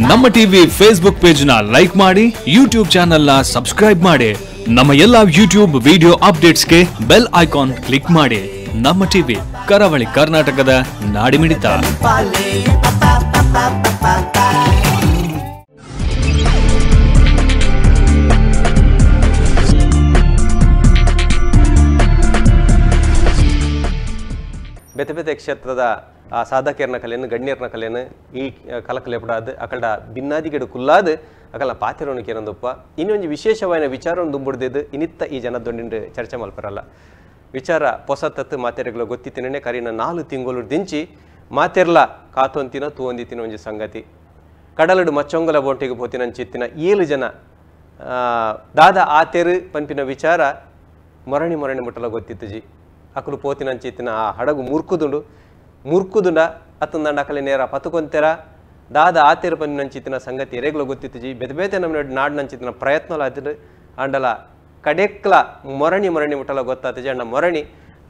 ನಮ್ಮ TV Facebook page ನ like ಮಾಡಿ, ಯೂಟ್ಯೂಬ್ ಚಾನೆಲ್ ನ ಸಬ್ಸ್ಕ್ರೈಬ್ ಮಾಡಿ, ನಮ್ಮ ಎಲ್ಲಾ ಯೂಟ್ಯೂಬ್ ವಿಡಿಯೋ ಅಪ್ಡೇಟ್ಸ್ಗೆ bell icon click ಮಾಡಿ. ನಮ್ಮ ಟಿವಿ ಕರಾವಳಿ ಕರ್ನಾಟಕದ ನಾಡಿಮಿಡಿತ. ಬೇತೆ ಬೇತೆ ಕ್ಷೇತ್ರದ ಆ ಸಾಧಕರ್ನ ಕಲೆಯನ್ನು ಗಣ್ಯರ್ನ ಕಲೆಯನ್ನು ಈ ಕಲಕಲೆಪಡಾದ ಅಕಲ್ಡ ಭಿನ್ನಾದಿಗೆಡು ಕುಲ್ಲಾದ ಅಕಲ ಪಾತಿರೋನು ಕೇನೊಂದಪ್ಪ ಇನ್ನೊಂದು ವಿಶೇಷವಾದ ವಿಚಾರವನ್ನು ದುಂಬುಡ್ದಿದ್ದು ಇನ್ನಿತ್ತ ಈ ಜನ ದೊಂಡಿಂಡು ಚರ್ಚೆ ಮಲ್ಪರಲ್ಲ ವಿಚಾರ ಪೊಸ ತತ್ತು ಮಾತೆರೆಗಳ ಗೊತ್ತಿತ್ತಿನೇ ಕರಿನ 4 ತಿಂಗಳು ದಿಂಚಿ ಮಾತೆರ್ಲ ಕಾತೊಂತಿನ ತೂವೊಂದಿತ್ತಿನ ಒಂಜಿ ಸಂಗತಿ ಕಡಲಡು ಮಚ್ಚೊಂಗಲ ಬೋಂಟಿಗೆ ಪೋತಿನಂಚಿತ್ತಿನ 7 ಜನ ದಾದ ಆತೆರು ಪಂಪಿನ ವಿಚಾರ ಮೊರಣಿ ಮೊರಣಿ ಮುಟ್ಟಲ ಗೊತ್ತಿತ್ತುಜಿ ಅಕಲು ಪೋತಿನಂಚಿತ್ತಿನ ಆ ಹಡಗು ಮುರ್ಕುದುಂಡು ಮುರ್ಕುದುಂಡ ಅತ್ತಂದಂಡ ಅಕಲೆ ನೇರ ಪತುಕೊಂತೆರ ದಾದ ಆತೆರು ಪಂಪಿನಂಚಿತ್ತಿನ ಸಂಗತಿ ಎರೆಗ್ಲ ಗೊತ್ತಿತ್ತುಜಿ ಬೇತೆ ಬೇತೆ ನಮ್ಮ ನಾಡಿನಂಚಿತ್ತಿನ ಪ್ರಯತ್ನಲ ಆತಿಡು ಅಂಡಲ ಕಡೆಕ್ಲ ಮೊರಣಿ ಮೊರಣಿ ಮುಟ್ಟಲ ಗೊತ್ತಾತಜಿ ಅಣ್ಣ ಮೊರಣಿ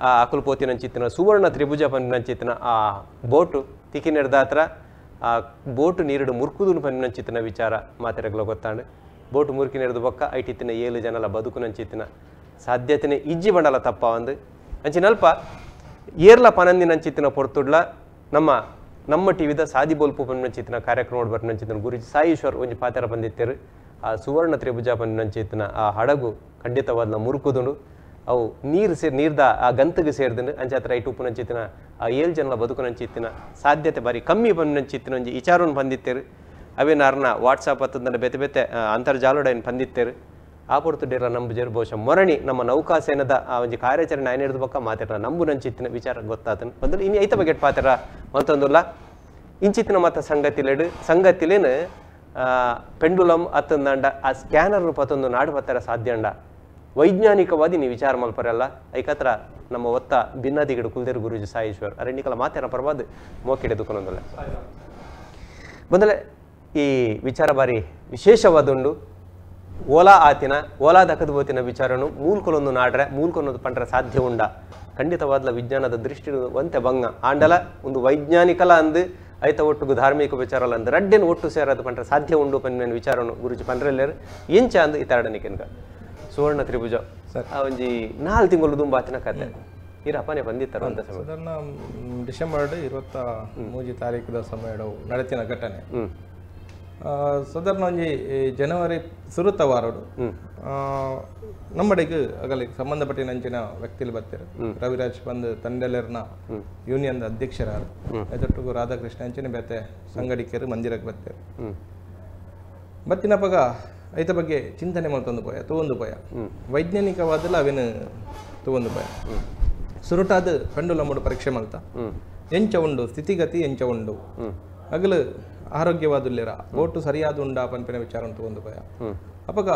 ಆ ಅಕಲು ಪೋತಿನಂಚಿತ್ತಿನ ಸುವರ್ಣ ತ್ರಿಭುಜ ಪಂಪಿನಂಚಿತ್ತಿನ ಆ ಬೋಟು ತಿಕ್ಕಿನೆಡ್ದಾತ್ರ ಆ ಬೋಟು ನೀರುಡು ಮುರ್ಕುದುನು ಪಂಪಿನಂಚಿತ್ತಿನ ವಿಚಾರ ಮಾತೆರೆಗ್ಲ ಗೊತ್ತಾಂಡು ಬೋಟು ಮುರ್ಕಿನೆಡ್ದು ಬೊಕ್ಕ ಐಟಿತ್ತಿನ 7 ಜನಲ ಬದುಕುನಂಚಿತ್ತಿನ ಸಾಧ್ಯತೆನೆ ಇಜ್ಜಿ ಬಂಡಲ ತಪ್ಪ ಒಂದು ಅಂಚಿನಲ್ಪ ಏರ್ಲ ಪನಂದಿನಂಚಿತ್ತಿನ ಪೊರ್ತುಡ್ಲ ನಮ್ಮ ನಮ್ಮ ಟಿವಿದ ಸಾದಿ ಬೋಲ್ಪು ಪಂಪಿನಂಚಿತ್ತಿನ ಕಾರ್ಯಕ್ರಮ ಬರ್ನಂಚಿತ್ತಿನ ಗುರುಜಿ ಸಾಯಿಶ್ವರ್ ಒಂಜಿ ಪಾತ್ರ ಬಂದಿತ್ತೇರು ಆ ಸುವರ್ಣ ತ್ರಿಭುಜ ಪಂಪಿನಂಚಿತ್ತಿನ ಆ ಹಡಗು ಖಂಡಿತವಾದ ಮುರುಕುದುಂಡು ಅವು ನೀರು ಸೇರಿ ನೀರ್ದ ಆ ಗಂತಿಗೆ ಸೇರಿದಂಡು ಅಂಚಾತ್ರ ಐಟು ಉಪ್ಪುನಂಚಿತ್ತಿನ ಆ 7 ಜನಲ ಬದುಕುನಂಚಿತ್ತಿನ ಸಾಧ್ಯತೆ ಬಾರಿ ಕಮ್ಮಿ ಪಂಪಿನಂಚಿತ್ತಿನ ಒಂಜಿ ವಿಚಾರವನ್ನು ಬಂದಿತ್ತೇರು ಅವೇನಾರ್ನ ವಾಟ್ಸಾಪ್ ಹತ್ತಂದ್ರೆ ಬೇತೆ ಬೇತೆ ಅಂತರ್ಜಾಲೋಡ ಬಂದಿತ್ತೇರು ಆ ಪೊರ್ತು ಡೇರ ನಂಬುಜೇರು ಬಹುಶಃ ಮೊರಣಿ ನಮ್ಮ ನೌಕಾಸೇನದ ಆ ಒಂಜಿ ಕಾರ್ಯಾಚರಣೆ ಆಯ್ನೆಡ್ದು ಬೊಕ್ಕ ಮಾತಾಡ ನಂಬು ನಂಚಿತ್ತಿನ ವಿಚಾರ ಗೊತ್ತಾತನು ಬಂದ್ರೆ ಇನ್ನು ಐತ ಬಗ್ಗೆ ಪಾತ್ರ ಮತ್ತೊಂದುಲ್ಲ ಇಂಚಿತ್ತಿನ ಮತ ಸಂಗತಿಲೆಡು ಸಂಗತಿಲೇನು ಪೆಂಡುಲಮ್ ಅತ್ತಂದಂಡ ಆ ಸ್ಕ್ಯಾನರ್ ಪತ್ತೊಂದು ನಾಡು ಪತ್ತರ ಸಾಧ್ಯ ಅಂಡ ವೈಜ್ಞಾನಿಕವಾದಿ ನೀವು ವಿಚಾರ ಮಲ್ಪರಲ್ಲ ಐಕತ್ರ ನಮ್ಮ ಒತ್ತ ಭಿನ್ನಾದಿಗಡು ಕುಲ್ದೇರು ಗುರುಜಿ ಸಾಯಿಶ್ವರ್ ಅರಣ್ಯಕಲ ಮಾತಾಡ ಪರವಾದ ಮೋಕಿಡೆ ದುಕೊನೊಂದುಲ್ಲ ಬಂದಲೆ ಈ ವಿಚಾರ ಬಾರಿ ವಿಶೇಷವಾದುಂಡು ಓಲಾ ಆತಿನ ಓಲಾ ದಕ್ಕದ ಬೋತಿನ ವಿಚಾರನು ಮೂಲ್ಕೊಲೊಂದು ನಾಡ್ರೆ ಮೂಲ್ಕೊನ್ನೊಂದು ಪಂಡ್ರೆ ಸಾಧ್ಯ ಉಂಡ ಖಂಡಿತವಾದ ವಿಜ್ಞಾನದ ದೃಷ್ಟಿ ಒಂತೆ ಭಂಗ ಆಂಡಲ ಒಂದು ವೈಜ್ಞಾನಿಕಲ ಅಂದು ಐತ ಒಟ್ಟುಗು ಧಾರ್ಮಿಕ ವಿಚಾರಲ ಅಂದು ರಡ್ಡೆನ ಒಟ್ಟು ಸೇರೋದು ಪಂಡ್ರೆ ಸಾಧ್ಯ ಉಂಡು ಪನ್ನಿನ ವಿಚಾರನು ಗುರುಜಿ ಪಂಡ್ರೆಲ್ಲೇರು ಎಂಚ ಅಂದು ಈ ತರಡನಿಕೆನ್ಕ ಸುವರ್ಣ ತ್ರಿಭುಜ ಆ ಒಂಜಿ 4 ತಿಂಗಳು ದುಂಬ ಆತಿನ ಕತೆ ಇರಪ್ಪನೇ ಬಂದಿತ್ತಾರೆ ಅಂತ ಸಮಯ ಸಾಧಾರಣ ಡಿಸೆಂಬರ್ 23 ತಾರೀಕದ ಸಮಯ ನಡೆತಿನ ಘಟನೆ ಸಾಧಾರಣ ಒಂಜಿ ಜನವರಿ ಸುರುತ ವಾರಡು ನಮ್ಮಡೆಗೆ ಅಗಲಿಗೆ ಸಂಬಂಧಪಟ್ಟಿನ ಅಂಚಿನ ವ್ಯಕ್ತಿಲು ಬರ್ತಾರೆ ರವಿರಾಜ್ ಬಂದು ತಂದೆಲೆರ್ನ ಯೂನಿಯನ್ ಅಧ್ಯಕ್ಷರಾರು ಅದೊಟ್ಟಿಗೂ ರಾಧಾಕೃಷ್ಣ ಅಂಚಿನ ಬೇತೆ ಸಂಗಡಿಕರು ಮಂದಿರಕ್ಕೆ ಬರ್ತಾರೆ ಬತ್ತಿನಪಗ ಐತ ಬಗ್ಗೆ ಚಿಂತನೆ ಮಾಡ್ತೊಂದು ಪೋಯ ತೂವೊಂದು ಪೋಯ ವೈಜ್ಞಾನಿಕವಾದಲ್ಲ ಅವೇನು ತೂವೊಂದು ಪೋಯ ಸುರುಟಾದ ಪೆಂಡುಲಮ್ಮಡು ಪರೀಕ್ಷೆ ಮಾಡ್ತಾ ಎಂಚ ಉಂಡು ಸ್ಥಿತಿಗತಿ ಎಂಚ ಉಂಡು ಅಗಲು ಆರೋಗ್ಯವಾದುಲ್ಲೇರ ಓಟು ಸರಿಯಾದ ಉಂಡಾ ಪನ್ಪಿನ ವಿಚಾರ ತಗೊಂಡು ಪೋಯ ಅಪಗ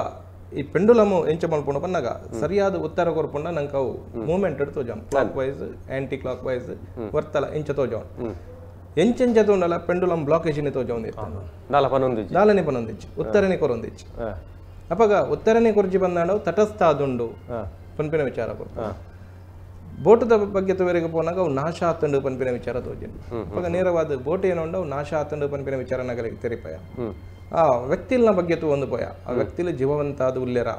ಈ ಪೆಂಡುಲಮ್ ಎಂಚ ಮಲ್ಪುಂಡು ಪನ್ನಾಗ ಸರಿಯಾದ ಉತ್ತರ ಕೊರ್ಪುಂಡ ನಂಗೆ ಅವು ಮೂವ್ಮೆಂಟ್ ತೋಜಾಂ clockwise anticlockwise ವರ್ತಲ ಎಂಚ ತೋಜಾಂ ಎಂಚೆಂಚ ತೋಂಡಲ ಪೆಂಡುಲಮ್ ಬ್ಲಾಕೇಜ್ ತೋಜಾಂ ನಾಲ್ನೇ ಪನೊಂದಿಚ್ಚು ಉತ್ತರನೇ ಕೊರೊಂದಿಚ್ಚು ಅಪಗ ಉತ್ತರನೇ ಕೊರ್ಜಿ ಬಂದಾಂಡ ತಟಸ್ಥ ಆದುಂಡು ಪನ್ಪಿನ ವಿಚಾರ ಕೊರ್ಪ ಬೋಟದ ಬಗ್ಗೆ ತುವರೆಗೆ ಪೋನಾಗ ಅವು ನಾಶ ಆತಂಡು ಪನ್ಪಿನ ವಿಚಾರ ತೋಜಿನ ಅವಾಗ ನೇರವಾದ ಬೋಟ್ ಏನೋ ಅವು ನಾಶ ಆತಂಡು ಪನ್ಪಿನ ವಿಚಾರ ನಗಲಿಗೆ ತೆರಿಪಯ ಆ ವ್ಯಕ್ತಿಲ್ನ ಬಗ್ಗೆ ತೂ ಒಂದು ಪೋಯ ಆ ವ್ಯಕ್ತಿಲು ಜೀವಂತಾದ ಉಲ್ಲೇರ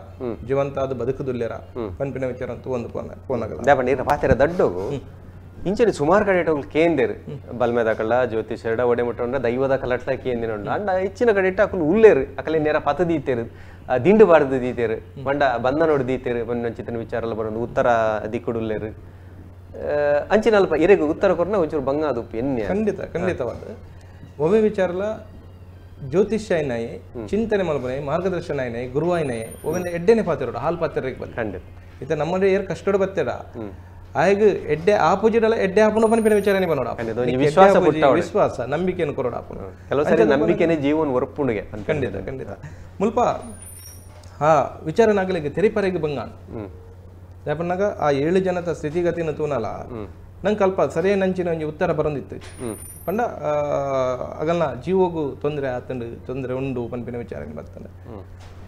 ಜೀವಂತಾದ ಬದುಕುದುಲ್ಲೇರ ಪನ್ಪಿನ ವಿಚಾರ ತೂ ಒಂದು ಪೋನಾಗಲ್ಲ ಪಾತ್ರ ದಡ್ಡೋಗು ಇಂಚನೆ ಸುಮಾರು ಕಡೆ ಕೇಂದೇರು ಬಲ್ಮೆದ ಕಳ್ಳ ಜ್ಯೋತಿಷರಡ ಒಡೆ ಮುಟ್ಟೊಂಡ ದೈವದ ಕಲಟ್ಲ ಕೇಂದಿನ ಅಂಡ ಹೆಚ್ಚಿನ ಕಡೆ ಇಟ್ಟು ಅಕಲು ಉಲ್ಲೇರು ಅಕಲೆ ನೇರ ಪತ ದೀತೇರು ದಿಂಡು ಬಾರ್ದು ದೀತೇರು ಬಂಡ ಬಂದ ನೋಡಿ ದೀತೇರು ಬಂದ ವಿಚಾರ ಎಲ್ಲ ಬರೋದು ಉತ್ತರ ದಿಕ್ಕುಡುಲ್ಲೇರು ಅಂಚಿನ ಅಲ್ಪ ಎರೆಗು ಉತ್ತರ ಕೊರ್ನ ಒಂಚೂರು ಬಂಗ ಅದು ಎನ್ನೆ ಖಂಡಿತ ಖಂಡಿತವಾದ ಒಮ್ಮೆ ವಿಚಾರಲ ಜ್ಯೋತಿಷ್ಯ ಐನಾಯಿ ಚಿಂತನೆ ಮಲ್ಪನೆ ಮಾರ್ಗದರ್ಶನ ಐನಾಯಿ ಗುರು ಐನಾಯಿ ಒಮ್ಮೆ ಎಡ್ಡೆನೆ ಪಾತಿರೋಡು ಹಾಲು ಪಾತಿರಕ್ಕೆ ಬಂದ ಖಂಡಿತ ಇತ ನಮ್ಮಲ್ಲಿ ಏರ್ ಕಷ್ಟೋಡು ಬತ್ತೇಡ ಆಗ ಎಡ್ಡೆ ಆಪೋಸಿಟ್ ಅಲ್ಲ ಎಡ್ಡೆ ಆಪುನ ಪನ್ಪಿನ ವಿಚಾರನೆ ಬನ್ನೋಡ ವಿಶ್ವಾಸ ವಿಶ್ವಾಸ ನಂಬಿಕೆಯನ್ನು ಕೊರೋಡ ಆಪುನ ಕೆಲವು ಸರಿ ನಂಬಿಕೆನೆ ಜೀವನ ಒರ್ಪುಣಿಗೆ ಖಂಡಿತ ಖಂಡಿತ ಮುಲ್ಪ ಆ ವಿಚಾರನಾಗಲಿಕ್ಕೆ ತೆರಿಪರೆಗೆ ಬಂಗಾಣ ಯಾಪನ್ನಾಗ ಆ 7 ಜನದ ಸ್ಥಿತಿಗತಿನ ತೂನಲ್ಲ ನಂಗೆ ಅಲ್ಪ ಸರಿಯಾದ ನಂಚಿನ ಒಂಜಿ ಉತ್ತರ ಬರೊಂದಿತ್ತು ಪಂಡ ಅಗಲ್ನ ಜೀವಗೂ ತೊಂದರೆ ಆತಂಡು ತೊಂದರೆ ಉಂಡು ಪನ್ಪಿನ ವಿಚಾರ ಬರ್ತದೆ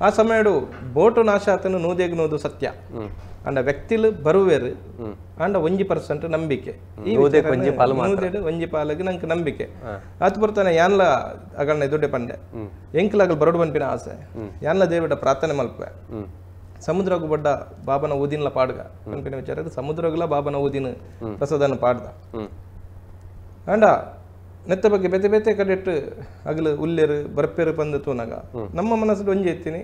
ಆ ಸಮಯಡು ಬೋಟು ನಾಶ ಆತನು ನೂದೆಗ್ ನೂದು ಸತ್ಯ ಅಂಡ ವ್ಯಕ್ತಿಲು ಬರುವೇರು ಆಂಡ 1% ನಂಬಿಕೆ ಈ ಒಂಜಿ ಪಾಲಗೆ ನಂಗೆ ನಂಬಿಕೆ ಆತು ಬರ್ತಾನೆ ಯಾನ್ಲ ಅಗಲ್ನ ಎದುಡೆ ಪಂಡೆ ಎಂಕ್ಲಾಗಲ್ ಬರೋಡು ಪನ್ಪಿನ ಆಸೆ ಯಾನ್ಲ ದೇವಿಡ ಪ್ರಾರ್ಥನೆ ಮಲ್ಪೆ ಸಮುದ್ರಗು ಬಡ್ಡ ಬಾಬನ ಊದಿನ್ಲ ಪಾಡ್ಗ ಪನ್ಪಿನ ವಿಚಾರ ಸಮುದ್ರಗುಲ ಬಾಬನ ಊದಿನ ಪ್ರಸಾದನ ಪಾಡ್ದ ಆಂಡ ನೆತ್ತ ಬಗ್ಗೆ ಬೇತೆ ಬೇತೆ ಕಡೆಟ್ಟು ಅಗಲು ಉಲ್ಲೇರು ಬರ್ಪೇರು ಬಂದು ತೂನಾಗ ನಮ್ಮ ಮನಸ್ಸು ಒಂಜಿ ಎತ್ತೀನಿ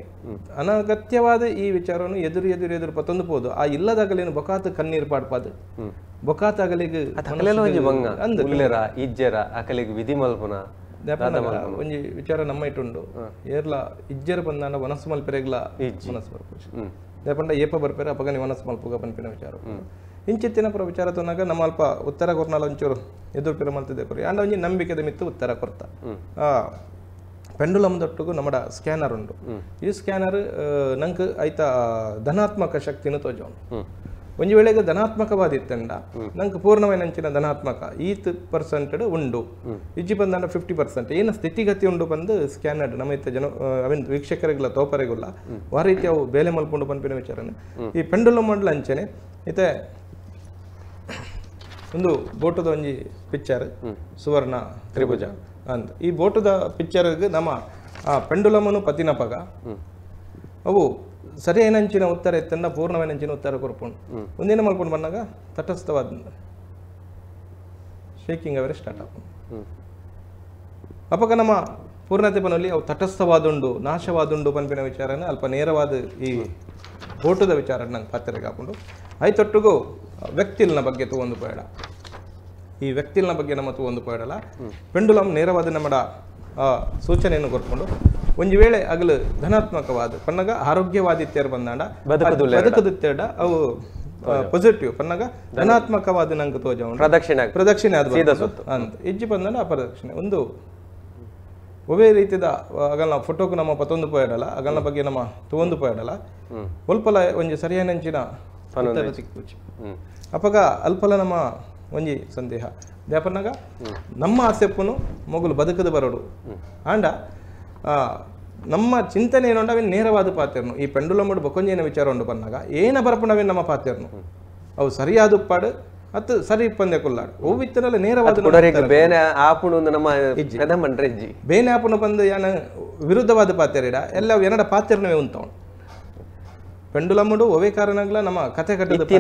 ಅನಗತ್ಯವಾದ ಈ ವಿಚಾರವನ್ನು ಎದುರು ಎದುರು ಎದುರು ಪತ್ತೊಂದು ಪೋದು ಆ ಇಲ್ಲದಾಗಲೇನು ಬೊಕಾತ ಕಣ್ಣೀರು ಪಾಡ್ಪಾದು ಬೊಕಾತ ಅಗಲಿಗೆ ಇಜ್ಜರ ಅಕಲಿಗೆ ವಿಧಿ ಮಲ್ಪುನ ಒಂಜಿ ವಿಚಾರ ನಮ್ಮ ಇಟ್ಟುಂಡು ಏರ್ಲ ಇಜ್ಜರ ಬಂದಾನ ವನಸ್ಸು ಮಲ್ಪೆರೆಗ್ಲ ಮನಸ್ಸು ಬರ್ಪು ದೇಪಂಡ ಏಪ ಬರ್ಪೇರ ಅಪಗನಿ ವನಸ್ಸು ಮಲ್ಪುಗ ಪನ್ಪಿನ ವಿಚಾರ ಇಂಚಿತ್ತಿನ ಪುರ ವಿಚಾರ ತೋನಾಗ ನಮ್ಮ ಅಲ್ಪ ಉತ್ತರ ಕೊರ್ನಾಲ ಒಂಚೂರು ಎದುರು ಪಿರ ಮಲ್ತಿದ್ದೆ ಕೊರಿ ಆಂಡ ಒಂಜಿ ನಂಬಿಕೆದ ಮಿತ್ತು ಉತ್ತರ ಕೊರ್ತ ಪೆಂಡುಲಮ್ ದೊಟ್ಟುಗು ನಮ್ಮಡ ಸ್ಕ್ಯಾನರ್ ಉಂಡು ಈ ಸ್ಕ್ಯಾನರ್ ನಂಗೆ ಐತ ಧನಾತ್ಮಕ ಶಕ್ತಿನ ತೋಜೋನು ಒಂಜಿ ವೇಳೆಗೆ ಧನಾತ್ಮಕವಾದಿತ್ತಂಡ ನಂಗೆ ಪೂರ್ಣವೈನಂಚಿನ ಧನಾತ್ಮಕ ಈತ್ ಪರ್ಸೆಂಟ್ ಉಂಡು ಇಜ್ಜಿ ಬಂದಂಡ 50% ಏನು ಸ್ಥಿತಿಗತಿ ಉಂಡು ಬಂದು ಸ್ಕ್ಯಾನರ್ ನಮ್ಮ ಇತ್ತ ಜನ ಅವಿನ ವೀಕ್ಷಕರಿಗಿಲ್ಲ ತೋಪರಿಗುಲ್ಲ ಆ ರೀತಿ ಅವು ಬೇಲೆ ಮಲ್ಪುಂಡು ಪನ್ಪಿನ ವಿಚಾರನೆ ಈ ಪೆಂಡುಲಮ್ ಮಂಡಲ ಅಂಚನೆ ಇತ್ತೆ ಒಂದು ಬೋಟದ ಒಂಜಿ ಪಿಕ್ಚರ್ ಸುವರ್ಣ ತ್ರಿಭುಜ ಅಂತ ಈ ಬೋಟದ ಪಿಕ್ಚರ್ಗೆ ನಮ್ಮ ಆ ಪೆಂಡುಲಮನು ಪತಿನಪಗ ಅವು ಸರಿಯೈನಂಚಿನ ಉತ್ತರ ಎತ್ತನ್ನ ಪೂರ್ಣವೈನಂಚಿನ ಉತ್ತರ ಕೊರ್ಪುಂಡು ಒಂದಿನ ಮಲ್ಕೊಂಡು ಬಂದಾಗ ತಟಸ್ಥವಾದ ಶೇಕಿಂಗ್ ಅವರೇ ಸ್ಟಾರ್ಟ್ ಆಪುಂಡು ಅಪಗ ನಮ್ಮ ಪೂರ್ಣತೆ ಪನಲ್ಲಿ ಅವು ತಟಸ್ಥವಾದುಂಡು ನಾಶವಾದುಂಡು ಪನ್ಪಿನ ವಿಚಾರನ ಅಲ್ಪ ನೇರವಾದ ಈ ಬೋಟದ ವಿಚಾರ ನಂಗೆ ಪಾತ್ರೆಗೆ ಹಾಕೊಂಡು ಐತೊಟ್ಟಿಗೂ ವ್ಯಕ್ತಿಲ್ನ ಬಗ್ಗೆ ತಗೊಂಡು ಬೇಡ ಈ ವ್ಯಕ್ತಿಲ್ನ ಬಗ್ಗೆ ನಮ್ಮ ತಗೊಂಡು ಬೇಡಲ್ಲ ಪೆಂಡುಲಮ್ ನೇರವಾದ ನಮ್ಮಡ ಸೂಚನೆಯನ್ನು ಕೊಟ್ಕೊಂಡು ಒಂದು ವೇಳೆ ಅಗಲು ಧನಾತ್ಮಕವಾದ ಪನ್ನಗ ಆರೋಗ್ಯವಾದಿತ್ಯರು ಬಂದಾಂಡ ಬದುಕದುತ್ತೆರಡ ಅವು ಪಾಸಿಟಿವ್ ಪನ್ನಗ ಧನಾತ್ಮಕವಾದ ನಂಗೆ ತೋಜ ಪ್ರದಕ್ಷಿಣೆ ಪ್ರದಕ್ಷಿಣೆ ಆದ ಅಂತ ಹೆಜ್ಜೆ ಬಂದಾಂಡ ಅಪ್ರದಕ್ಷಿಣೆ ಒಂದು ಒವೇ ರೀತಿದ ಅಗಲ್ನ ಫೋಟೋకు ನಮ್ಮ ಪತ್ತೊಂದು ಪೋಯಡಲ್ಲ ಅಗಲ್ನ ಬಗ್ಗೆ ನಮ್ಮ ತಗೊಂಡು ಪೋಯಡಲ್ಲ ಒಲ್ಪಲ ಒಂಜಿ ಸರಿಯಾನಂಚಿನ ಸಿಕ್ಕುಚಿ ಅಪಗ ಅಲ್ಪಲ ನಮ್ಮ ಒಂಜಿ ಸಂದೇಹ ದೇಪನಾಗ ನಮ್ಮ ಆಸೆಪ್ಪನು ಮೊಗಲು ಬದುಕದು ಬರೋಡು ಆಂಡ ನಮ್ಮ ಚಿಂತನೆ ಏನೋಂಡ ಅವೇನು ನೇರವಾದ ಪಾತೆರ್ನು ಈ ಪೆಂಡುಲಮ್ಮಡು ಬೊಕೊಂಜೇನ ವಿಚಾರ ಉಂಡು ಬಂದಾಗ ಏನ ಬರಪುಣವೇನು ನಮ್ಮ ಪಾತೆರ್ನು ಅವು ಸರಿಯಾದ ಉಪ್ಪಾಡು ಅತ್ತು ಸರಿ ಪಂದ್ಯ ಕೊಲ್ಲಾಡು ಅವು ಇತ್ತನಲ್ಲ ನೇರವಾದ ಬೇನೆ ಆಪುಣು ನಮ್ಮ ಬೇನೆ ಆಪುಣ ಬಂದು ಯಾನ ವಿರುದ್ಧವಾದ ಪಾತೆರಿಡ ಎಲ್ಲ ಎನ್ನಡ ಪಾತೆರ್ನವೇ ಉಂಟವನು ಪೆಂಡುಲಮ್ಮಡು ಒವೇ ಕಾರಣಗಳ ನಮ್ಮ ಕತೆ ಕಟ್ಟದ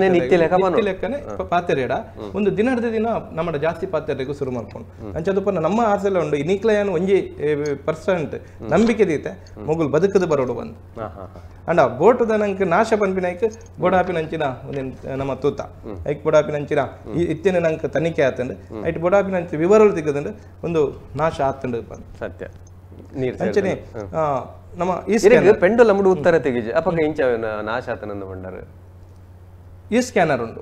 ಲೆಕ್ಕನೆ ಪಾತೆರೇಡ ಒಂದು ದಿನದ ದಿನ ನಮ್ಮ ಜಾಸ್ತಿ ಪಾತೆರೆಗೂ ಶುರು ಮಾಡ್ಕೊಂಡು ಅಂಚದಪ್ಪ ನಮ್ಮ ಆಸೆಲ್ಲ ಉಂಡು ಇನ್ನೀಕ್ಲ ಏನು ಒಂಜಿ ಪರ್ಸೆಂಟ್ ನಂಬಿಕೆ ದೀತೆ ಮೊಗುಲ್ ಬದುಕದು ಬರೋಡು ಬಂದು ಅಂಡ ಬೋಟದ ನಂಗೆ ನಾಶ ಪನ್ಪಿನೈಕ್ ಬೋಡಾಪಿನಂಚಿನ ಒಂದಿನ ನಮ್ಮ ತೂತ ಐಕ್ ಬೋಡಾಪಿನಂಚಿನ ಇತ್ತಿನ ನಂಗೆ ತನಿಖೆ ಆತಂಡು ಐಟ್ ಬೋಡಾಪಿನಂಚಿ ವಿವರಗಳು ತಿಕ್ಕದಂಡು ಒಂದು ನಾಶ ಆತಂಡು ಬಂದು ಸತ್ಯ ಅಂಚನೆ ನಮ್ಮ ಈ ಪೆಂಡುಲಮ್ಡು ಉತ್ತರ ತೆಗಿಜಿ ಅಪಗ ಇಂಚ ನಾಶ ಆತನಂದು ಬಂಡಾರ ಈ ಸ್ಕ್ಯಾನರ್ ಉಂಡು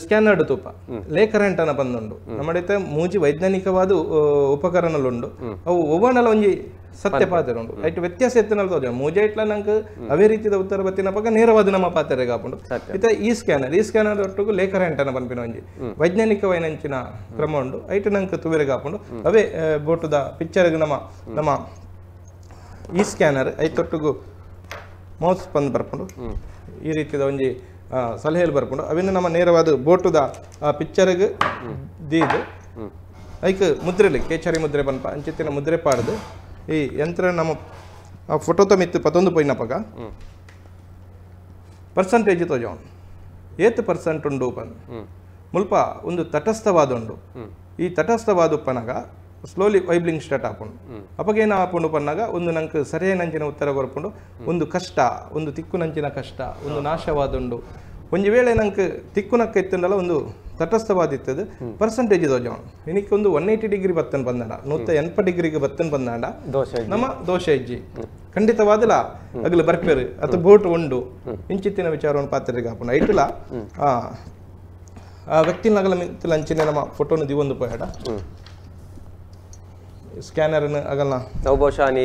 ಸ್ಕ್ಯಾನರ್ ತೂಪ ಲೇಕರೆಂಟನ ಬಂದುಂಡು ನಮ್ಮಡೈತೆ ಮೂಜಿ ವೈಜ್ಞಾನಿಕವಾದ ಉಪಕರಣಲುಂಡು ಅವು ಒವ್ವನಲ ಒಂಜಿ ಸತ್ಯ ಪಾತ್ರ ಉಂಡು ಐಟ್ ವ್ಯತ್ಯಾಸ ಎತ್ತನಲ್ ತೋಜ ಮೂಜೆ ಇಟ್ಲ ನಂಗೆ ಅವೇ ರೀತಿಯ ಉತ್ತರ ಬತ್ತಿನ ಪಕ್ಕ ನೇರವಾದ ನಮ್ಮ ಪಾತ್ರೆಗೆ ಹಾಕೊಂಡು ಇತ್ತ ಈ ಸ್ಕ್ಯಾನರ್ ಈ ಸ್ಕ್ಯಾನರ್ ಒಟ್ಟಿಗೂ ಲೇಕರೆಂಟನ ಪನ್ಪಿನ ಒಂಜಿ ವೈಜ್ಞಾನಿಕವೈನಂಚಿನ ಕ್ರಮ ಉಂಡು ಐಟ್ ನಂಗೆ ತುವೆರೆಗೆ ಹಾಕೊಂಡು ಅವೇ ಬೋಟುದ ಪಿಕ್ಚರ್ಗೆ ನಮ್ಮ ನಮ್ಮ ಈ ಸ್ಕ್ಯಾನರ್ ಐತೊಟ್ಟಿಗೂ ಮೌಸ್ ಬಂದು ಬರ್ಕೊಂಡು ಈ ರೀತಿಯ ಒಂಜಿ ಸಲಹೆಯಲ್ಲಿ ಬರ್ಕೊಂಡು ಅವಿನ ನಮ್ಮ ನೇರವಾದ ಬೋಟುದ ಪಿಕ್ಚರ್ಗೆ ದೀದು ಐಕ್ ಮುದ್ರೆಲಿ ಕೇಚರಿ ಮುದ್ರೆ ಬನ್ಪ ಅಂಚಿತ್ತಿನ ಮುದ್ರೆ ಪಾಡ್ದು ಈ ಯಂತ್ರ ನಮ್ಮ ಫೋಟೋತ ಮಿತ್ತು ಪತ್ತೊಂದು ಪೋಯಿನಪಗ ಪರ್ಸೆಂಟೇಜ್ ತೋಜವನು ಏತ್ ಪರ್ಸೆಂಟ್ ಉಂಡು ಪನ್ ಮುಲ್ಪ ಒಂದು ತಟಸ್ಥವಾದ ಉಂಡು ಈ ತಟಸ್ಥವಾದ ಉಪ್ಪನಾಗ ಸ್ಲೋಲಿ ವೈಬ್ಲಿಂಗ್ ಸ್ಟಾರ್ಟ್ ಆಪುಂಡು ಅಪಗೇನ ಆಪುಂಡು ಪನ್ನಾಗ ಒಂದು ನಂಗೆ ಸರಿಯಾನಂಚಿನ ಉತ್ತರ ಕೊರ್ಪುಂಡು ಒಂದು ಕಷ್ಟ ಒಂದು ತಿಕ್ಕುನಂಚಿನ ಕಷ್ಟ ಒಂದು ನಾಶವಾದುಂಡು ಒಂಜಿ ವೇಳೆ ನಂಗೆ ತಿಕ್ಕುನಕ್ಕ ಇತ್ತಂಡಲ್ಲ ಒಂದು ತಟಸ್ಥವಾದಿತ್ತದು ಪರ್ಸೆಂಟೇಜ್ ದೋಜವನು ಇನಿಕ್ ಒಂದು 180 ಡಿಗ್ರಿ ಬತ್ತನ್ ಬಂದಾಂಡ 180 ಡಿಗ್ರಿಗೆ ಬತ್ತನ್ ಬಂದಾಂಡ ನಮ್ಮ ದೋಷ ಇಜ್ಜಿ ಖಂಡಿತವಾದಲ ಅಗಲು ಬರ್ಪೇರು ಅಥವಾ ಬೋಟ್ ಉಂಡು ಇಂಚಿತ್ತಿನ ವಿಚಾರವನ್ನು ಪಾತ್ರೆಗೆ ಹಾಪುಂಡು ಐಟುಲ ಆ ವ್ಯಕ್ತಿನಗಲ ಮಿತ್ತಲಂಚಿನ ನಮ್ಮ ಫೋಟೋನು ದಿವೊಂದು ಪೋಯಡ ಸ್ಕ್ಯಾನರ್ ಆಗಲ್ಲ ನಾವು ಬಹುಶಃ ನೀ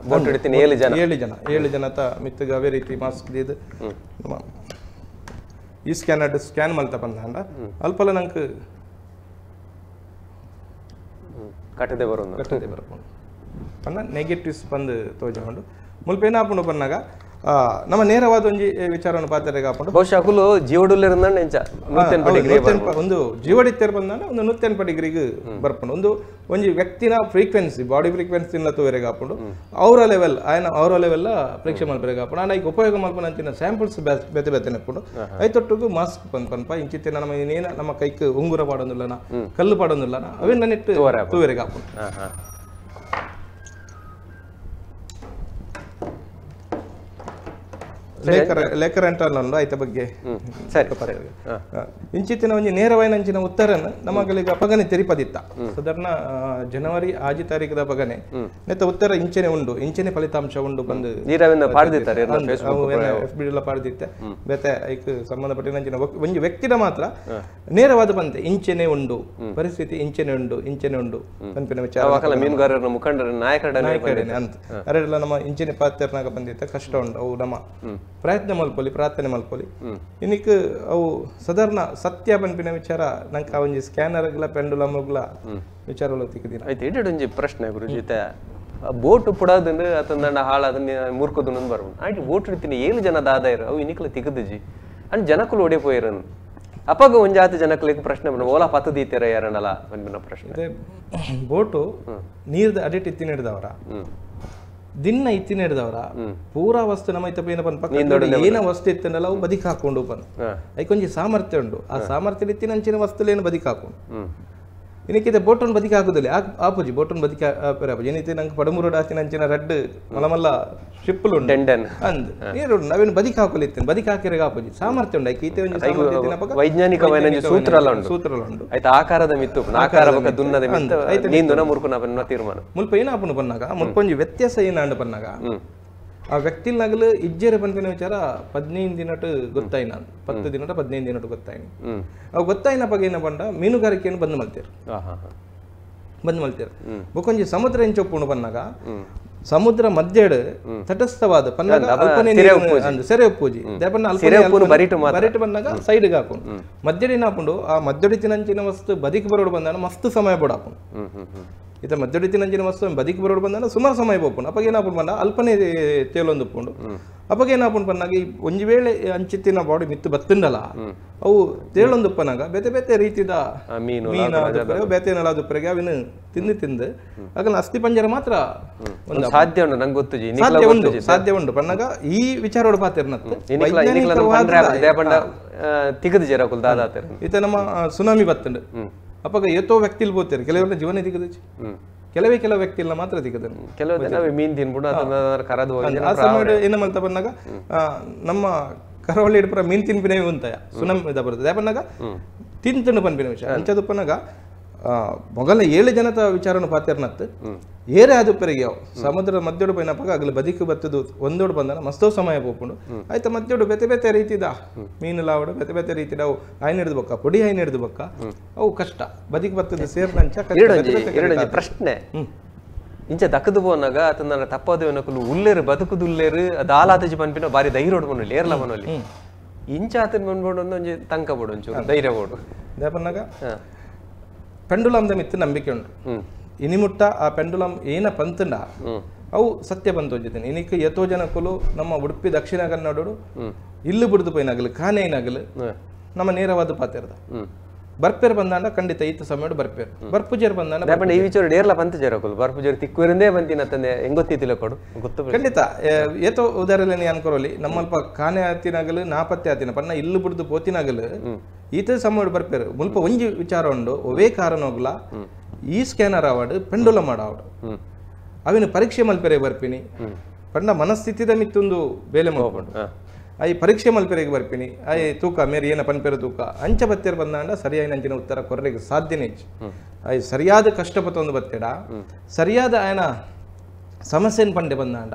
ಬೋಟ್ ಹಿಡಿತೀನಿ 7 ಜನ 7 ಜನ 7 ಜನತ ಮಿತ್ತಗ ಅವೇ ರೀತಿ ಮಾಸ್ಕ್ ದೀದು ನಮ್ಮ ಈ ಸ್ಕ್ಯಾನರ್ ಸ್ಕ್ಯಾನ್ ಮಲ್ತ ಬಂದಾಂಡ ಅಲ್ಪಲ ನಂಗೆ ಕಟ್ಟದೆ ಬರೋದು ಕಟ್ಟದೆ ಬರ್ಕೊಂಡು ಪನ್ನ ನೆಗೆಟಿವ್ಸ್ ಬಂದು ತೋಜಕೊಂಡು ಮುಲ್ಪ ಏನಾಪುಂಡು ಪನ್ನಾಗ ನಮ್ಮ ನೇರವಾದ ಒಂಜಿ ವಿಚಾರವನ್ನು ಪಾತ್ರೆಗೆ ಹಾಕೊಂಡು ಬಹುಶಃ ಅಕುಲು ಜೀವಡುಲ್ಲೇರಂದ ಎಂಚ 180 ಡಿಗ್ರಿ ಒಂದು ಜೀವಡಿತ್ತೇರ್ ಬಂದಾನ ಒಂದು 180 ಡಿಗ್ರಿಗೆ ಬರ್ಪುಂಡು. ಒಂದು ಒಂಜಿ ವ್ಯಕ್ತಿನ frequency body frequency ತೂವೆರೆಗೆ ಹಾಕೊಂಡು ಅವರ ಲೆವೆಲ್ ಆಯನ ಅವರ ಲೆವೆಲ್ ಪರೀಕ್ಷೆ ಮಲ್ಪೆರೆಗೆ ಹಾಕೊಂಡು ಆಂಡ ಈಗ ಉಪಯೋಗ ಮಲ್ಪನಂಚಿನ ಸ್ಯಾಂಪಲ್ಸ್ ಬೇತೆ ಬೇತೆ ನೆಪ್ಪುಂಡು. ಐತೊಟ್ಟಿಗೂ ಮಾಸ್ಕ್ ಪಂದ್ ಪನ್ಪ ಇಂಚಿತ್ತಿನ ನಮ್ಮ ಏನೇನ ನಮ್ಮ ಕೈಕ್ ಉಂಗುರ ಪಾಡೊಂದುಲ್ಲನ ಕಲ್ಲು ಪಾಡೊಂದುಲ್ಲನ ಅವೆನ್ನ ನೆಟ್ಟು ತೂವೆರೆಗೆ ಹಾಕೊಂಡು. ಲೇಖರಂಟಲ್ಲ ಆಯ್ತ ಬಗ್ಗೆ ಇಂಚಿತ್ತಿನ ಒಂಜಿ ನೇರವಾಯಿನ ಅಂಚಿನ ಉತ್ತರನ ನಮಗಲಿಗ ಪಗನೆ ತೆರಿಪದಿತ್ತ ಸಾಧಾರಣ ಜನವರಿ 6 ತಾರೀಕದ ಪಗನೆ ನೆತ್ತ ಉತ್ತರ ಇಂಚೆನೆ ಉಂಡು ಇಂಚೆನೆ ಫಲಿತಾಂಶ ಉಂಡು ಬಂದು ಎಫ್ ಬಿ ಎಲ್ಲ ಪಾಡ್ದಿತ್ತೆ ಬೇತೆ ಐಕ್ ಸಂಬಂಧಪಟ್ಟಿನ ಅಂಚಿನ ಒಂಜಿ ವ್ಯಕ್ತಿನ ಮಾತ್ರ ನೇರವಾದ ಬಂತೆ ಇಂಚೆನೆ ಉಂಡು ಪರಿಸ್ಥಿತಿ ಇಂಚೆನೆ ಉಂಡು ಇಂಚೆನೆ ಉಂಡು ಪನ್ಪಿನ ವಿಚಾರ ಮೀನುಗಾರರ ಮುಖಂಡರ ನಾಯಕರೇ ಅಂತ ಅರೆಲ್ಲ ನಮ್ಮ ಇಂಚೆನೆ ಪಾತ್ರನಾಗ ಬಂದಿತ್ತ ಕಷ್ಟ ಉಂಡು ಅವು ನಮ್ಮ ಪ್ರಯತ್ನ ಮಲ್ಪೊಲಿ ಪ್ರಾರ್ಥನೆ ಮಲ್ಪೊಲಿ ಇನ್ನಿಕ್ ಅವು ಸಾಧಾರಣ ಸತ್ಯ ಪನ್ಪಿನ ವಿಚಾರ ನಂಗೆ ಆ ಒಂಜಿ ಸ್ಕ್ಯಾನರ್ಗಳ ಪೆಂಡುಲಮ್ಗಳ ವಿಚಾರ ತಿಕ್ಕಿದಿನ ಆಯ್ತು. ಇಡೊಂಜಿ ಪ್ರಶ್ನೆ ಗುರುಜಿ, ಬೋಟ್ ಪುಡಾದನ್ನು ಅತಂದಂಡ ಹಾಳಾದನ್ನ ಮುರ್ಕೋದನ್ನು ಬರ್ಬೋದು ಆಯ್ತು. ಬೋಟ್ ಇಡ್ತೀನಿ 7 ಜನ ದಾದಾಯರು ಅವು ಇನ್ನಿಕ್ಲ ತಿಕ್ಕದಜಿ ಅಂಡ್ ಜನಕುಲು ಓಡಿ ಪೋಯಿರನು ಅಪ್ಪಾಗ ಒಂಜಾತ ಜನಕಲಿಗೆ ಪ್ರಶ್ನೆ ಬಂದ ಓಲಾ ಪತ್ತದೀತೀರ ಯಾರನ್ನಲ್ಲ ಪನ್ಪಿನ ಪ್ರಶ್ನೆ. ಬೋಟು ನೀರ್ದ ಅಡಿಟ್ ಇತ್ತಿನ ಹಿಡ್ದವರ ದಿನ ಇತ್ತಿನ ಹಿಡ್ದವರ ಪೂರಾ ವಸ್ತು ನಮ್ಮ ಇತ್ತ ಏನ ಪನ್ಪ ಏನ ವಸ್ತು ಇತ್ತಂದಲ್ಲ ಅವು ಬದಿಕ್ ಹಾಕೊಂಡು ಪನ್ ಐಕೊಂಜಿ ಸಾಮರ್ಥ್ಯ ಉಂಡು. ಆ ಸಾಮರ್ಥ್ಯ ಇತ್ತಿನ ಅಂಚಿನ ವಸ್ತುಲೇನು ಬದಿಕ್ ಹಾಕೊಂಡು ಇನ್ನಕ್ಕಿದೆ ಬೋಟನ್ನು ಬದಿಕ್ ಹಾಕುದಿಲ್ಲ ಆಪುಜಿ ಬೋಟನ್ನು ಬದಿಕ್ ಆಪುಜಿ ಏನೈತೆ ನಂಗೆ ಪಡಮೂರು ಡಾಸಿನ ಅಂಚಿನ ರಡ್ಡ್ ಮಲಮಲ್ಲ ಶಿಪ್ಪುಲು ಉಂಡು ಅಂದ್ ನೀರು ಉಂಡು ನಾವೇನು ಬದಿಕ್ ಹಾಕಲಿತ್ತೇನೆ ಬದಿಕ್ ಹಾಕಿರ ಆಪುಜಿ ಸಾಮರ್ಥ್ಯ ಉಂಡು ಐಕೆ ಒಂಜಿ ಸಾಮರ್ಥ್ಯ ವೈಜ್ಞಾನಿಕವಾದ ಸೂತ್ರ ಸೂತ್ರ ಉಂಡು ಆಯ್ತು. ಆಕಾರದ ಮಿತ್ತು ಆಕಾರ ಬೊಕ ದುನ್ನದ ಮಿತ್ತು ನೀಂದುನ ಮುರ್ಕುನ ಪನ್ನ ತೀರ್ಮಾನ ಮುಲ್ಪ ಏನಾಪುಂಡು ಪನ್ನಾಗ ಮುಲ್ಪ ಒಂಜಿ ವ್ಯತ್ಯಾಸ ಏನಾಂಡು ಪನ್ನಾಗ ಆ ವ್ಯಕ್ತಿಲ್ನಾಗಲು ಇಜ್ಜೆರೆ ಪನ್ಪಿನ ವಿಚಾರ 15 ದಿನಟ್ ಗೊತ್ತಾಯಿನ 10 ದಿನಟ 15 ದಿನಟ್ ಗೊತ್ತಾಯಿನ ಅವು ಗೊತ್ತಾಯಿನ ಪಗ ಏನ ಪಂಡ ಮೀನುಗಾರಿಕೆಯನ್ನು ಬಂದ್ ಮಲ್ತೇರು ಬಂದ್ ಮಲ್ತೇರು. ಬೊಕೊಂಜಿ ಸಮುದ್ರ ಎಂಚೊಪ್ಪುಂಡು ಪನ್ನಾಗ ಸಮುದ್ರ ಮಧ್ಯಡ್ ತಟಸ್ಥವಾದ ಪನ್ನಾಗ ಅಲ್ಪನೆ ಸೆರೆ ಉಪ್ಪುಜಿ ದೇಪನ್ನ ಅಲ್ಪನೆ ಬರಿಟು ಬಂದಾಗ ಸೈಡ್ಗೆ ಹಾಕೊಂಡು ಮಧ್ಯಡಿನ ಹಾಕೊಂಡು ಆ ಮಧ್ಯಡಿ ತಿನಂಚಿನ ವಸ್ತು ಬದಿಕ್ ಬರೋಡು ಬಂದಾಗ ಮಸ್ತ್ ಸಮಯ ಬೋಡಾಪುಂಡು. ಇತ ಮಧ್ಯಡಿ ತಿನಂಚಿನ ವಸ್ತು ಬದಿಕ್ ಬರೋಡು ಬಂದಾಗ ಸುಮಾರು ಸಮಯ ಪೋಪುಂಡು. ಅಪ್ಪಾಗ ಏನಾಪುಂಡು ಬಂದ ಅಲ್ಪನೆ ತೇಲೊಂದು ಉಪ್ಪುಂಡು. ಅಪ್ಪಾಗ ಏನಾಪುಂಡು ಬಂದಾಗ ಈ ಒಂಜಿ ವೇಳೆ ಅಂಚಿತ್ತಿನ ಬಾಡಿ ಮಿತ್ತು ಬತ್ತುಂಡಲ್ಲ ಅವು ತೇಳೊಂದು ಉಪ್ಪನಾಗ ಬೇತೆ ಬೇತೆ ರೀತಿದ ಮೀನು ಬೇತೆ ನೆಲದುಪ್ಪರೆಗೆ ಅವಿನ ತಿಂದು ತಿಂದು ಆಗಲ್ಲ ಅಸ್ಥಿ ಪಂಜರ ಮಾತ್ರ ಒಂದು ಸಾಧ್ಯ ಉಂಟು ನಂಗೆ ಗೊತ್ತು ಸಾಧ್ಯ ಉಂಟು ಸಾಧ್ಯ ಉಂಟು ಪನ್ನಾಗ ಈ ವಿಚಾರೋಡು ಪಾತಿರ್ನತ್ತೆ ಇತ ನಮ್ಮ ಸುನಾಮಿ ಬತ್ತುಂಡು ಅಪ್ಪಾಗ ಏತೋ ವ್ಯಕ್ತಿಲ್ ಬೋತಾರೆ ಕೆಲವರ ಜೀವನ ತಿಕ್ಕದಚ್ಚಿ ಕೆಲವೇ ಕೆಲವು ವ್ಯಕ್ತಿ ಇಲ್ಲ ಮಾತ್ರ ತಿಕ್ಕದ ಕೆಲವು ಜನ ಮೀನ್ ತಿನ್ಬಿಡು ಕರದು ಆ ಸಮಯ ಏನ ಮಲ್ತ ಬಂದಾಗ ನಮ್ಮ ಕರಾವಳಿ ಹಿಡ್ಪುರ ಮೀನ್ ತಿನ್ಪಿನೇ ಉಂತಾಯ ಸುನಾಮಿ ಬರ್ತದೆ ಯಾಪನ್ನಾಗ ತಿಂತಂಡು ಪನ್ಪಿನ ವಿಷಯ ಅಂಚದುಪ್ಪನಾಗ ಮೊಗಲ 7 ಜನತ ವಿಚಾರನು ಪಾತಿರ್ನತ್ತು ಏರೆ ಆದುಪ್ಪರಿಗೆ ಯಾವ ಸಮುದ್ರ ಮಧ್ಯಡು ಪೈನಪ್ಪಾಗ ಆಗಲಿ ಬದಿಕು ಬತ್ತದು ಒಂದೋಡು ಬಂದನ ಮಸ್ತೋ ಸಮಯ ಪೋಪುಂಡು ಆಯ್ತಾ ಮಧ್ಯಡು ಬೇತೆ ಬೇತೆ ರೀತಿದ ಮೀನು ಲಾವಡು ಬೇತೆ ಬೇತೆ ರೀತಿದ ಅವು ಆಯ್ನ ಹಿಡಿದು ಬೊಕ್ಕ ಪೊಡಿ ಆಯ್ನ ಹಿಡಿದು ಬೊಕ್ಕ ಅವು ಕಷ್ಟ ಬದಿಕ್ ಬತ್ತದ ಸೇರ್ನಂಚ ಪ್ರಶ್ನೆ ಇಂಚ ದಕ್ಕದು ಪೋನಾಗ ಆತನ ತಪ್ಪದೇವನಕುಲು ಉಲ್ಲೇರು ಬದುಕುದು ಉಲ್ಲೇರು ದಾಲಾತಜಿ ಪನ್ಪಿನ ಬಾರಿ ಧೈರ್ಯ ಬನ್ನೊಲ್ಲಿ ಏರ್ಲ ಬನ್ನೊಲ್ಲಿ ಇಂಚ ಆತನ ಬಂದ್ಬೋಡು ಒಂಜಿ ತಂಕ ಬೋಡು ಒಂಚೂರು ಧೈರ್ಯ ಬೋಡು ದೇಪನ್ನಾಗ ಪೆಂಡುಲಮ್ದ ಮಿತ್ತು ನಂಬಿಕೆ ಉಂಟು. ಇನಿಮುಟ್ಟ ಆ ಪೆಂಡುಲಮ್ ಏನ ಪಂತಂಡ ಅವು ಸತ್ಯ ಬಂತು ಒಂಜಿದ್ದೇನೆ. ಇನಿಕ್ ಎತೋ ಜನಕುಲು ನಮ್ಮ ಉಡುಪಿ ದಕ್ಷಿಣ ಕನ್ನಡಡು ಇಲ್ಲು ಬಿಡ್ದು ಪೋಯಿನಾಗಲು ಕಾನೇನಾಗಲು ನಮ್ಮ ನೇರವಾದ ಪಾತಿರ್ದ ಬರ್ಪೇರ್ ಬಂದಾಂಡ ಖಂಡಿತ ಈತ ಸಮಯ ಬರ್ಪೇರ್ ಬರ್ಪುಜೇರ್ ಬಂದಾಂಡ ಈ ವಿಚಾರ ಡೇರ್ಲ ಪಂತ ಜರಕುಲು ಬರ್ಪುಜೇರ್ ತಿಕ್ಕುವರಿಂದೇ ಬಂತಿನ ತಂದೆ ಹೆಂಗ್ ಗೊತ್ತಿತ್ತಿಲ್ಲ ಕೊಡು ಗೊತ್ತು ಖಂಡಿತ ಏತೋ ಉದಾಹರಣೆ ಅನ್ಕೊರಲಿ ನಮ್ಮಲ್ಪ ಕಾನೆ ಆತಿನಾಗಲು ನಾಪತ್ತೆ ಆತಿನ ಪನ್ನ ಇಲ್ಲು ಬಿಡ್ದು ಪೋತಿನಾಗಲು ಈತ ಸಮಯ ಬರ್ಪೇರು ಮುಲ್ಪ ಒಂಜಿ ವಿಚಾರ ಉಂಡು ಒವೇ ಕಾರಣೋಗ್ಲ ಈ ಸ್ಕ್ಯಾನರ್ ಆವಾಡು ಪೆಂಡುಲಮ್ ಆವಾಡು ಅವಿನ ಪರೀಕ್ಷೆ ಮಲ್ಪೆರೆ ಬರ್ಪಿನಿ ಪಂಡ ಮನಸ್ಥಿತಿದ ಮಿತ್ತೊಂದು ಬೇಲೆ ಮಲ್ಪುಂಡು I ಪರೀಕ್ಷೆ ಮಲ್ಪೆರೆಗೆ ಬರ್ಪಿನಿ I ತೂಕ ಮೇರಿ ಏನ ಪನ್ಪೆರೆ ತೂಕ ಅಂಚ ಬತ್ತೆರ್ ಬಂದಾಂಡ ಸರಿಯಾದ ಅಂಚಿನ ಉತ್ತರ ಕೊರ್ರೆಗೆ ಸಾಧ್ಯನೇ I ಸರಿಯಾದ ಕಷ್ಟಪತ್ತೊಂದು ಬತ್ತೆಡ ಸರಿಯಾದ ಆಯನ ಸಮಸ್ಯೆನ ಪಂಡೆ ಬಂದಾಂಡ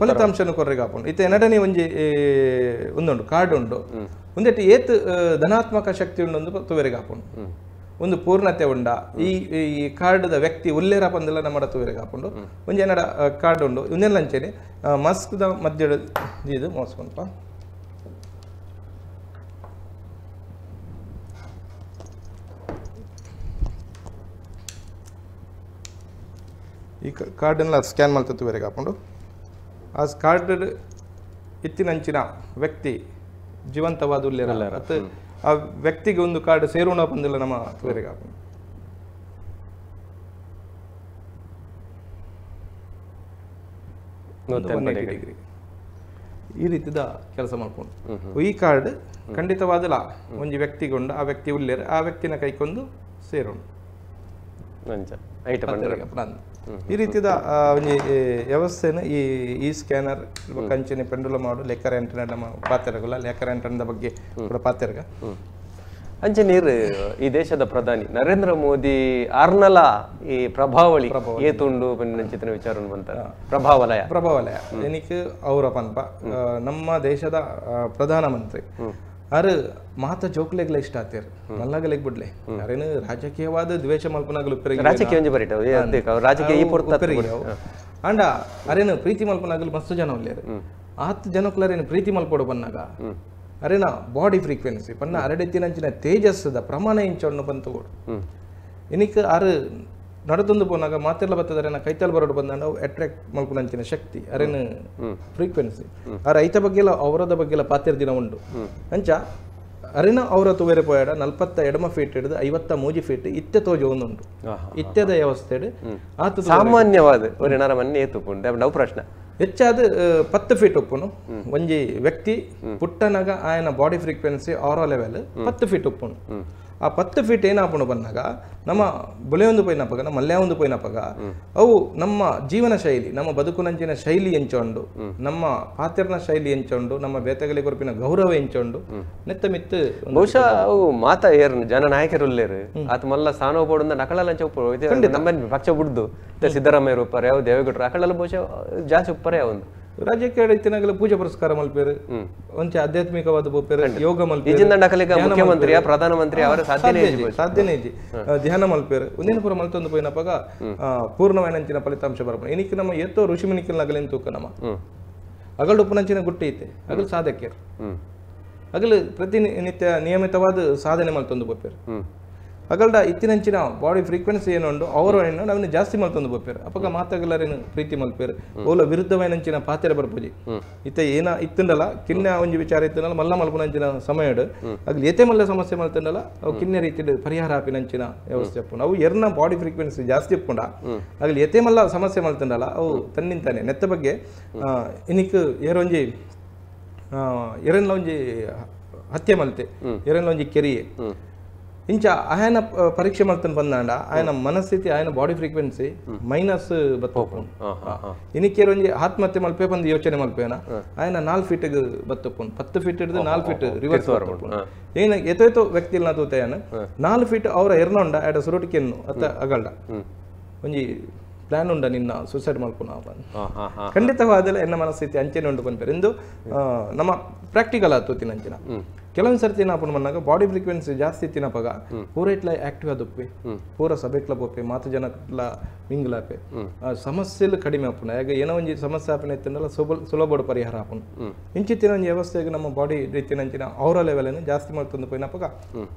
ಫಲಿತಾಂಶನ ಕೊರ್ರೆಗೆ ಹಾಪುಂಡು. ಇತ್ತ ಎರಡನೇ ಒಂಜಿ ಒಂದುಂಡು ಕಾರ್ಡ್ ಉಂಡು ಒಂದೆಟ್ಟು ಏತ್ ಧನಾತ್ಮಕ ಶಕ್ತಿ ಉಂಡು ತುವೆರೆಗೆ ಹಾಪುಂಡು ಒಂದು ಪೂರ್ಣತೆ ಉಂಡ ಈ ಈ ಕಾರ್ಡ್ದ ವ್ಯಕ್ತಿ ಉಲ್ಲೇರ ಪಂದೆಲ್ಲ ನಮ್ಮ ತುವೆರೆಗೆ ಹಾಪುಂಡು ಒಂಜಿ ಎನ್ನಡ ಕಾರ್ಡ್ ಉಂಡು ಒಂದೆಲ್ಲ ಅಂಚೆನೆ ಮಸ್ಕ್ದ ಮಧ್ಯ ಇದು ಮೋಸ್ಕೊಂಡಪ್ಪ ಈ ಕಾರ್ಡನ್ನೆಲ್ಲ ಸ್ಕ್ಯಾನ್ ಮಾಡ್ತಾ ತುವೆರೆಗೆ ಹಾಪುಂಡು ಆ ಕಾರ್ಡ್ ಇತ್ತಿನಂಚಿನ ವ್ಯಕ್ತಿ ಜೀವಂತವಾದ ಉಲ್ಲೇರಲ್ಲ ಅತ್ತ ಆ ವ್ಯಕ್ತಿಗೆ ಒಂದು ಕಾರ್ಡ್ ಸೇರೋಣ ಬಂದಿಲ್ಲ ನಮ್ಮ ತುವರೆಗೆ ಆಪುಂಡು. ಡಿಗ್ರಿ ಈ ರೀತಿದ ಕೆಲಸ ಮಾಡ್ಕೊಂಡು ಈ ಕಾರ್ಡ್ ಖಂಡಿತವಾದಲ ಒಂಜಿ ವ್ಯಕ್ತಿಗೊಂಡು ಆ ವ್ಯಕ್ತಿ ಉಲ್ಲೇರ ಆ ವ್ಯಕ್ತಿನ ಕೈಕೊಂಡು ಸೇರೋಣ ಈ ರೀತಿದ ಒಂಜಿ ವ್ಯವಸ್ಥೆನ ಈ ಈ ಸ್ಕ್ಯಾನರ್ ಕಂಚಿನ ಪೆಂಡುಲ ಮಾಡು ಲೇಕರ್ ಆಂಟೆನಾ ನಮ್ಮ ಪಾತೆರಗಲ್ಲ ಲೇಕರ್ ಆಂಟೆನಾದ ಬಗ್ಗೆ ಕೂಡ ಪಾತೆರಗ. ಅಂಚೆ ನೀರು ಈ ದೇಶದ ಪ್ರಧಾನಿ ನರೇಂದ್ರ ಮೋದಿ ಆರ್ನಲ ಈ ಪ್ರಭಾವಳಿ ಏತುಂಡು ಪನ್ನಿನಂಚಿತ್ತಿನ ವಿಚಾರ ಬಂತ ಪ್ರಭಾವಲಯ ಪ್ರಭಾವಲಯ ಎನಿಕ್ ಅವರ ಪನ್ಪ ನಮ್ಮ ದೇಶದ ಪ್ರಧಾನಮಂತ್ರಿ ಅರು ಮಾತ ಜೋಕ್ಲೆಗ್ಲ ಇಷ್ಟ ಆತೇರು ಮಲ್ಲಗಲೆಗ್ ಬಿಡ್ಲೆ ಅರೇನು ರಾಜಕೀಯವಾದ ದ್ವೇಷ ಮಲ್ಪನಾಗಲು ರಾಜಕೀಯ ರಾಜಕೀಯ ಅಂಡ ಅರೇನು ಪ್ರೀತಿ ಮಲ್ಪನಾಗಲು ಮಸ್ತ್ ಜನ ಉಲ್ಲೇರು ಆತ್ ಜನಕ್ಲರೇನು ಪ್ರೀತಿ ಮಲ್ಪೋಡು ಬನ್ನಾಗ ಅರೇನ ಬಾಡಿ ಫ್ರೀಕ್ವೆನ್ಸಿ ಪನ್ನ ಅರಡೆತ್ತಿನಂಚಿನ ತೇಜಸ್ಸದ ಪ್ರಮಾಣ ಇಂಚೊಣ್ಣು ಬಂತುಗೋಡು ಇನಿಕ್ ಅರು ನಡತೊಂದು ಪೋನಾಗ ಮಾತೆಲ್ಲ ಬರ್ತದೆ ಕೈತಲ್ ಬರೋಡು ಬಂದಾಗ ನಾವು ಅಟ್ರಾಕ್ಟ್ ಮಲ್ಪುನಂಚಿನ ಶಕ್ತಿ ಅರೇನು ಫ್ರೀಕ್ವೆನ್ಸಿ ಆ ರೈತ ಬಗ್ಗೆಲ್ಲ ಅವರದ ಬಗ್ಗೆಲ್ಲ ಪಾತೆರ್ ದಿನ ಉಂಡು ಅಂಚ ಅರೇನ ಅವರ ತುವೇರೆ ಪೋಯಾಡ 42 ಫೀಟ್ ಹಿಡಿದು 53 ಫೀಟ್ ಇತ್ತೆ ತೋಜ ಒಂದುಂಟು ಇತ್ತೆದ ವ್ಯವಸ್ಥೆ ಆತ ಸಾಮಾನ್ಯವಾದ ಪ್ರಶ್ನೆ ಹೆಚ್ಚಾದ 10 ಫೀಟ್ ಉಪ್ಪುನು ಒಂಜಿ ವ್ಯಕ್ತಿ ಪುಟ್ಟನಾಗ ಆಯನ ಬಾಡಿ ಫ್ರೀಕ್ವೆನ್ಸಿ ಆರೋ ಲೆವೆಲ್ 10 ಫೀಟ್ ಉಪ್ಪುನು. ಆ 10 ಫೀಟ್ ಏನಾಪುಣು ಬಂದಾಗ ನಮ್ಮ ಬುಲೆಯೊಂದು ಪೋಯಿನಪಗ ನಮ್ಮ ಮಲ್ಯ ಒಂದು ಪೋಯಿನಪಗ ಅವು ನಮ್ಮ ಜೀವನ ಶೈಲಿ ನಮ್ಮ ಬದುಕುನಂಚಿನ ಶೈಲಿ ಎಂಚೊಂಡು ನಮ್ಮ ಪಾತಿರ್ನ ಶೈಲಿ ಎಂಚೊಂಡು ನಮ್ಮ ಬೇತಗಲಿ ಕೊರಪಿನ ಗೌರವ ಎಂಚೊಂಡು ನೆತ್ತ ಮಿತ್ತು ಬಹುಶಃ ಅವು ಮಾತಾ ಏರ್ ಜನ ನಾಯಕರುಲ್ಲೇರು ಆತ ಮಲ್ಲ ಸ್ಥಾನ ಪೋಡುಂದ ನಕಳಲ್ಲ ನಮ್ಮ ಪಕ್ಷ ಬುಡ್ದು ಸಿದ್ದರಾಮಯ್ಯ ಉಪ್ಪರೆ ಯಾವ ದೇವೇಗೌಡರು ಅಕಳಲ್ಲ ಬಹುಶಃ ಜಾಸ್ತಿ ಉಪ್ಪರೆ ಒಂದು ರಾಜ್ಯಕ್ಕೆ ಇತ್ತಿನಾಗಲ ಪೂಜೆ ಪುರಸ್ಕಾರ ಮಲ್ಪೇರು ಒಂಚೆ ಆಧ್ಯಾತ್ಮಿಕವಾದ ಪೋಪೇರು ಯೋಗ ಮಲ್ಪೇರು ಮುಖ್ಯಮಂತ್ರಿ ಪ್ರಧಾನಮಂತ್ರಿ ಅವರ ಸಾಧ್ಯನೇ ಇಜ್ಜಿ ಧ್ಯಾನ ಮಲ್ಪೇರು ಒಂದಿನ ಪೂರ ಮಲ್ತೊಂದು ಪೋಯಿನಪಗ ಪೂರ್ಣವಾಯಿನಂಚಿನ ಫಲಿತಾಂಶ ಬರಪ ಇನಿಕ್ ನಮ್ಮ ಏತೋ ಋಷಿಮುನಿಕಲ್ ನಗಲೇನು ತೂಕ ನಮ್ಮ ಅಗಲ್ಡು ಉಪ್ಪುನಂಚಿನ ಗುಟ್ಟಿ ಐತೆ ಅಗಲು ಸಾಧಕ್ಯರು ಅಗಲು ಪ್ರತಿನಿತ್ಯ ನಿಯಮಿತವಾದ ಸಾಧನೆ ಮಲ್ತೊಂದು ಪೋಪೇರು ಅಗಲ್ಡ ಇತ್ತಿನಂಚಿನ ಬಾಡಿ ಫ್ರೀಕ್ವೆನ್ಸಿ ಏನುಂಡು ಅವರು ಏನು ನಾವಿನ್ನು ಜಾಸ್ತಿ ಮಲ್ತೊಂದು ಬೋಪೇರು ಅಪಗ ಮಾತಾಗಲಾರೇನು ಪ್ರೀತಿ ಮಲ್ಪೇರು ಓಲ ವಿರುದ್ಧವಾಯಿನಂಚಿನ ಪಾತೆರ ಬರ್ಪುಜಿ ಇತ್ತ ಏನ ಇತ್ತಂಡಲ ಕಿನ್ನ ಒಂಜಿ ವಿಚಾರ ಇತ್ತಂಡಲ ಮಲ್ಲ ಮಲ್ಪುನಂಚಿನ ಸಮಯಡ್ ಅಗಲ್ ಏತೆ ಮಲ್ಲ ಸಮಸ್ಯೆ ಮಲ್ತಂಡಲ ಅವು ಕಿನ್ನ ರೀತಿಡ್ ಪರಿಹಾರ ಆಪಿನಂಚಿನ ವ್ಯವಸ್ಥೆ ಉಪ್ಪುಂಡು ಅವು ಎರ್ನ ಬಾಡಿ ಫ್ರೀಕ್ವೆನ್ಸಿ ಜಾಸ್ತಿ ಉಪ್ಪುಂಡ ಅಗಲ್ ಏತೆ ಮಲ್ಲ ಸಮಸ್ಯೆ ಮಲ್ತಂಡಲ ಅವು ತನ್ನಿಂತಾನೆ ನೆತ್ತ ಬಗ್ಗೆ ಇನಿಕ್ ಏರೊಂಜಿ ಎರೆನ್ಲ ಒಂಜಿ ಹತ್ಯೆ ಮಲ್ತೆ ಎರೆನ್ಲ ಒಂಜಿ ಕೆರಿಯೆ ಇಂಚ ಆಯನ ಪರೀಕ್ಷೆ ಮಲ್ತನ್ ಬಂದಾಂಡ ಆಯನ ಮನಸ್ಥಿತಿ ಆಯನ body frequency minus ಬತ್ತೊಪ್ಪುಂಡು ಇನಿಕೇರ್ ಒಂಜಿ ಆತ್ಮಹತ್ಯೆ ಮಲ್ಪೆ ಬಂದು ಯೋಚನೆ ಮಲ್ಪೇನ ಆಯನ 4 ಫೀಟ್ ಬತ್ತೊಪ್ಪುಂಡು 10 ಫೀಟ್ ಹಿಡಿದು 4 ಫೀಟ್ ರಿವರ್ಸ್ ಬತ್ತೊಪ್ಪುಂಡು ಏನ ಎತೋ ವ್ಯಕ್ತಿ ಇಲ್ಲ ತೂತೆಯನ 4 ಫೀಟ್ ಅವರ ಎರ್ನೊಂಡ ಆಡ ಸುರುಟಿಕೆನ್ನು ಅತ್ತ ಅಗಲ್ಡ ಒಂಜಿ ಪ್ಲಾನ್ ಉಂಡ ನಿನ್ನ ಸೂಸೈಡ್ ಮಲ್ಪುನ ಖಂಡಿತವಾದಲ್ಲ ಎನ್ನ ಮನಸ್ಥಿತಿ ಅಂಚೆನೆ ಉಂಡು ಪನ್ಪೇರು ಇಂದು ನಮ್ಮ ಪ್ರಾಕ್ಟಿಕಲ್ ಆತು ತಿನಂಚಿನ ಕೆಲವೊಂದು ಸರ್ತಿ ಏನಾಪುಂಡು ಬಂದಾಗ ಬಾಡಿ ಫ್ರೀಕ್ವೆನ್ಸಿ ಜಾಸ್ತಿ ತಿನ್ನಪಗ ಪೂರ ಇಟ್ಲ ಆಕ್ಟಿವ್ ಆದೊಪ್ಪೆ ಪೂರ ಸಭೆಕ್ಲ ಪೋಪೆ ಮಾತು ಜನಕ್ಲ ಮಿಂಗ್ಲಾಪೆ ಸಮಸ್ಯೆಲು ಕಡಿಮೆ ಆಪುಂಡು ಆಗ ಏನೋ ಒಂಜಿ ಸಮಸ್ಯೆ ಆಪನೆ ಇತ್ತಂಡಲ ಸುಲಭ ಪರಿಹಾರ ಆಪುಂಡು ಇಂಚಿತ್ತಿನ ಒಂಜಿ ವ್ಯವಸ್ಥೆಗೆ ನಮ್ಮ ಬಾಡಿ ರೀತಿನಂಚಿನ ಅವರ ಲೆವೆಲ್ ಜಾಸ್ತಿ ಮಲ್ತೊಂದು ಪೋಯಿನಪಗ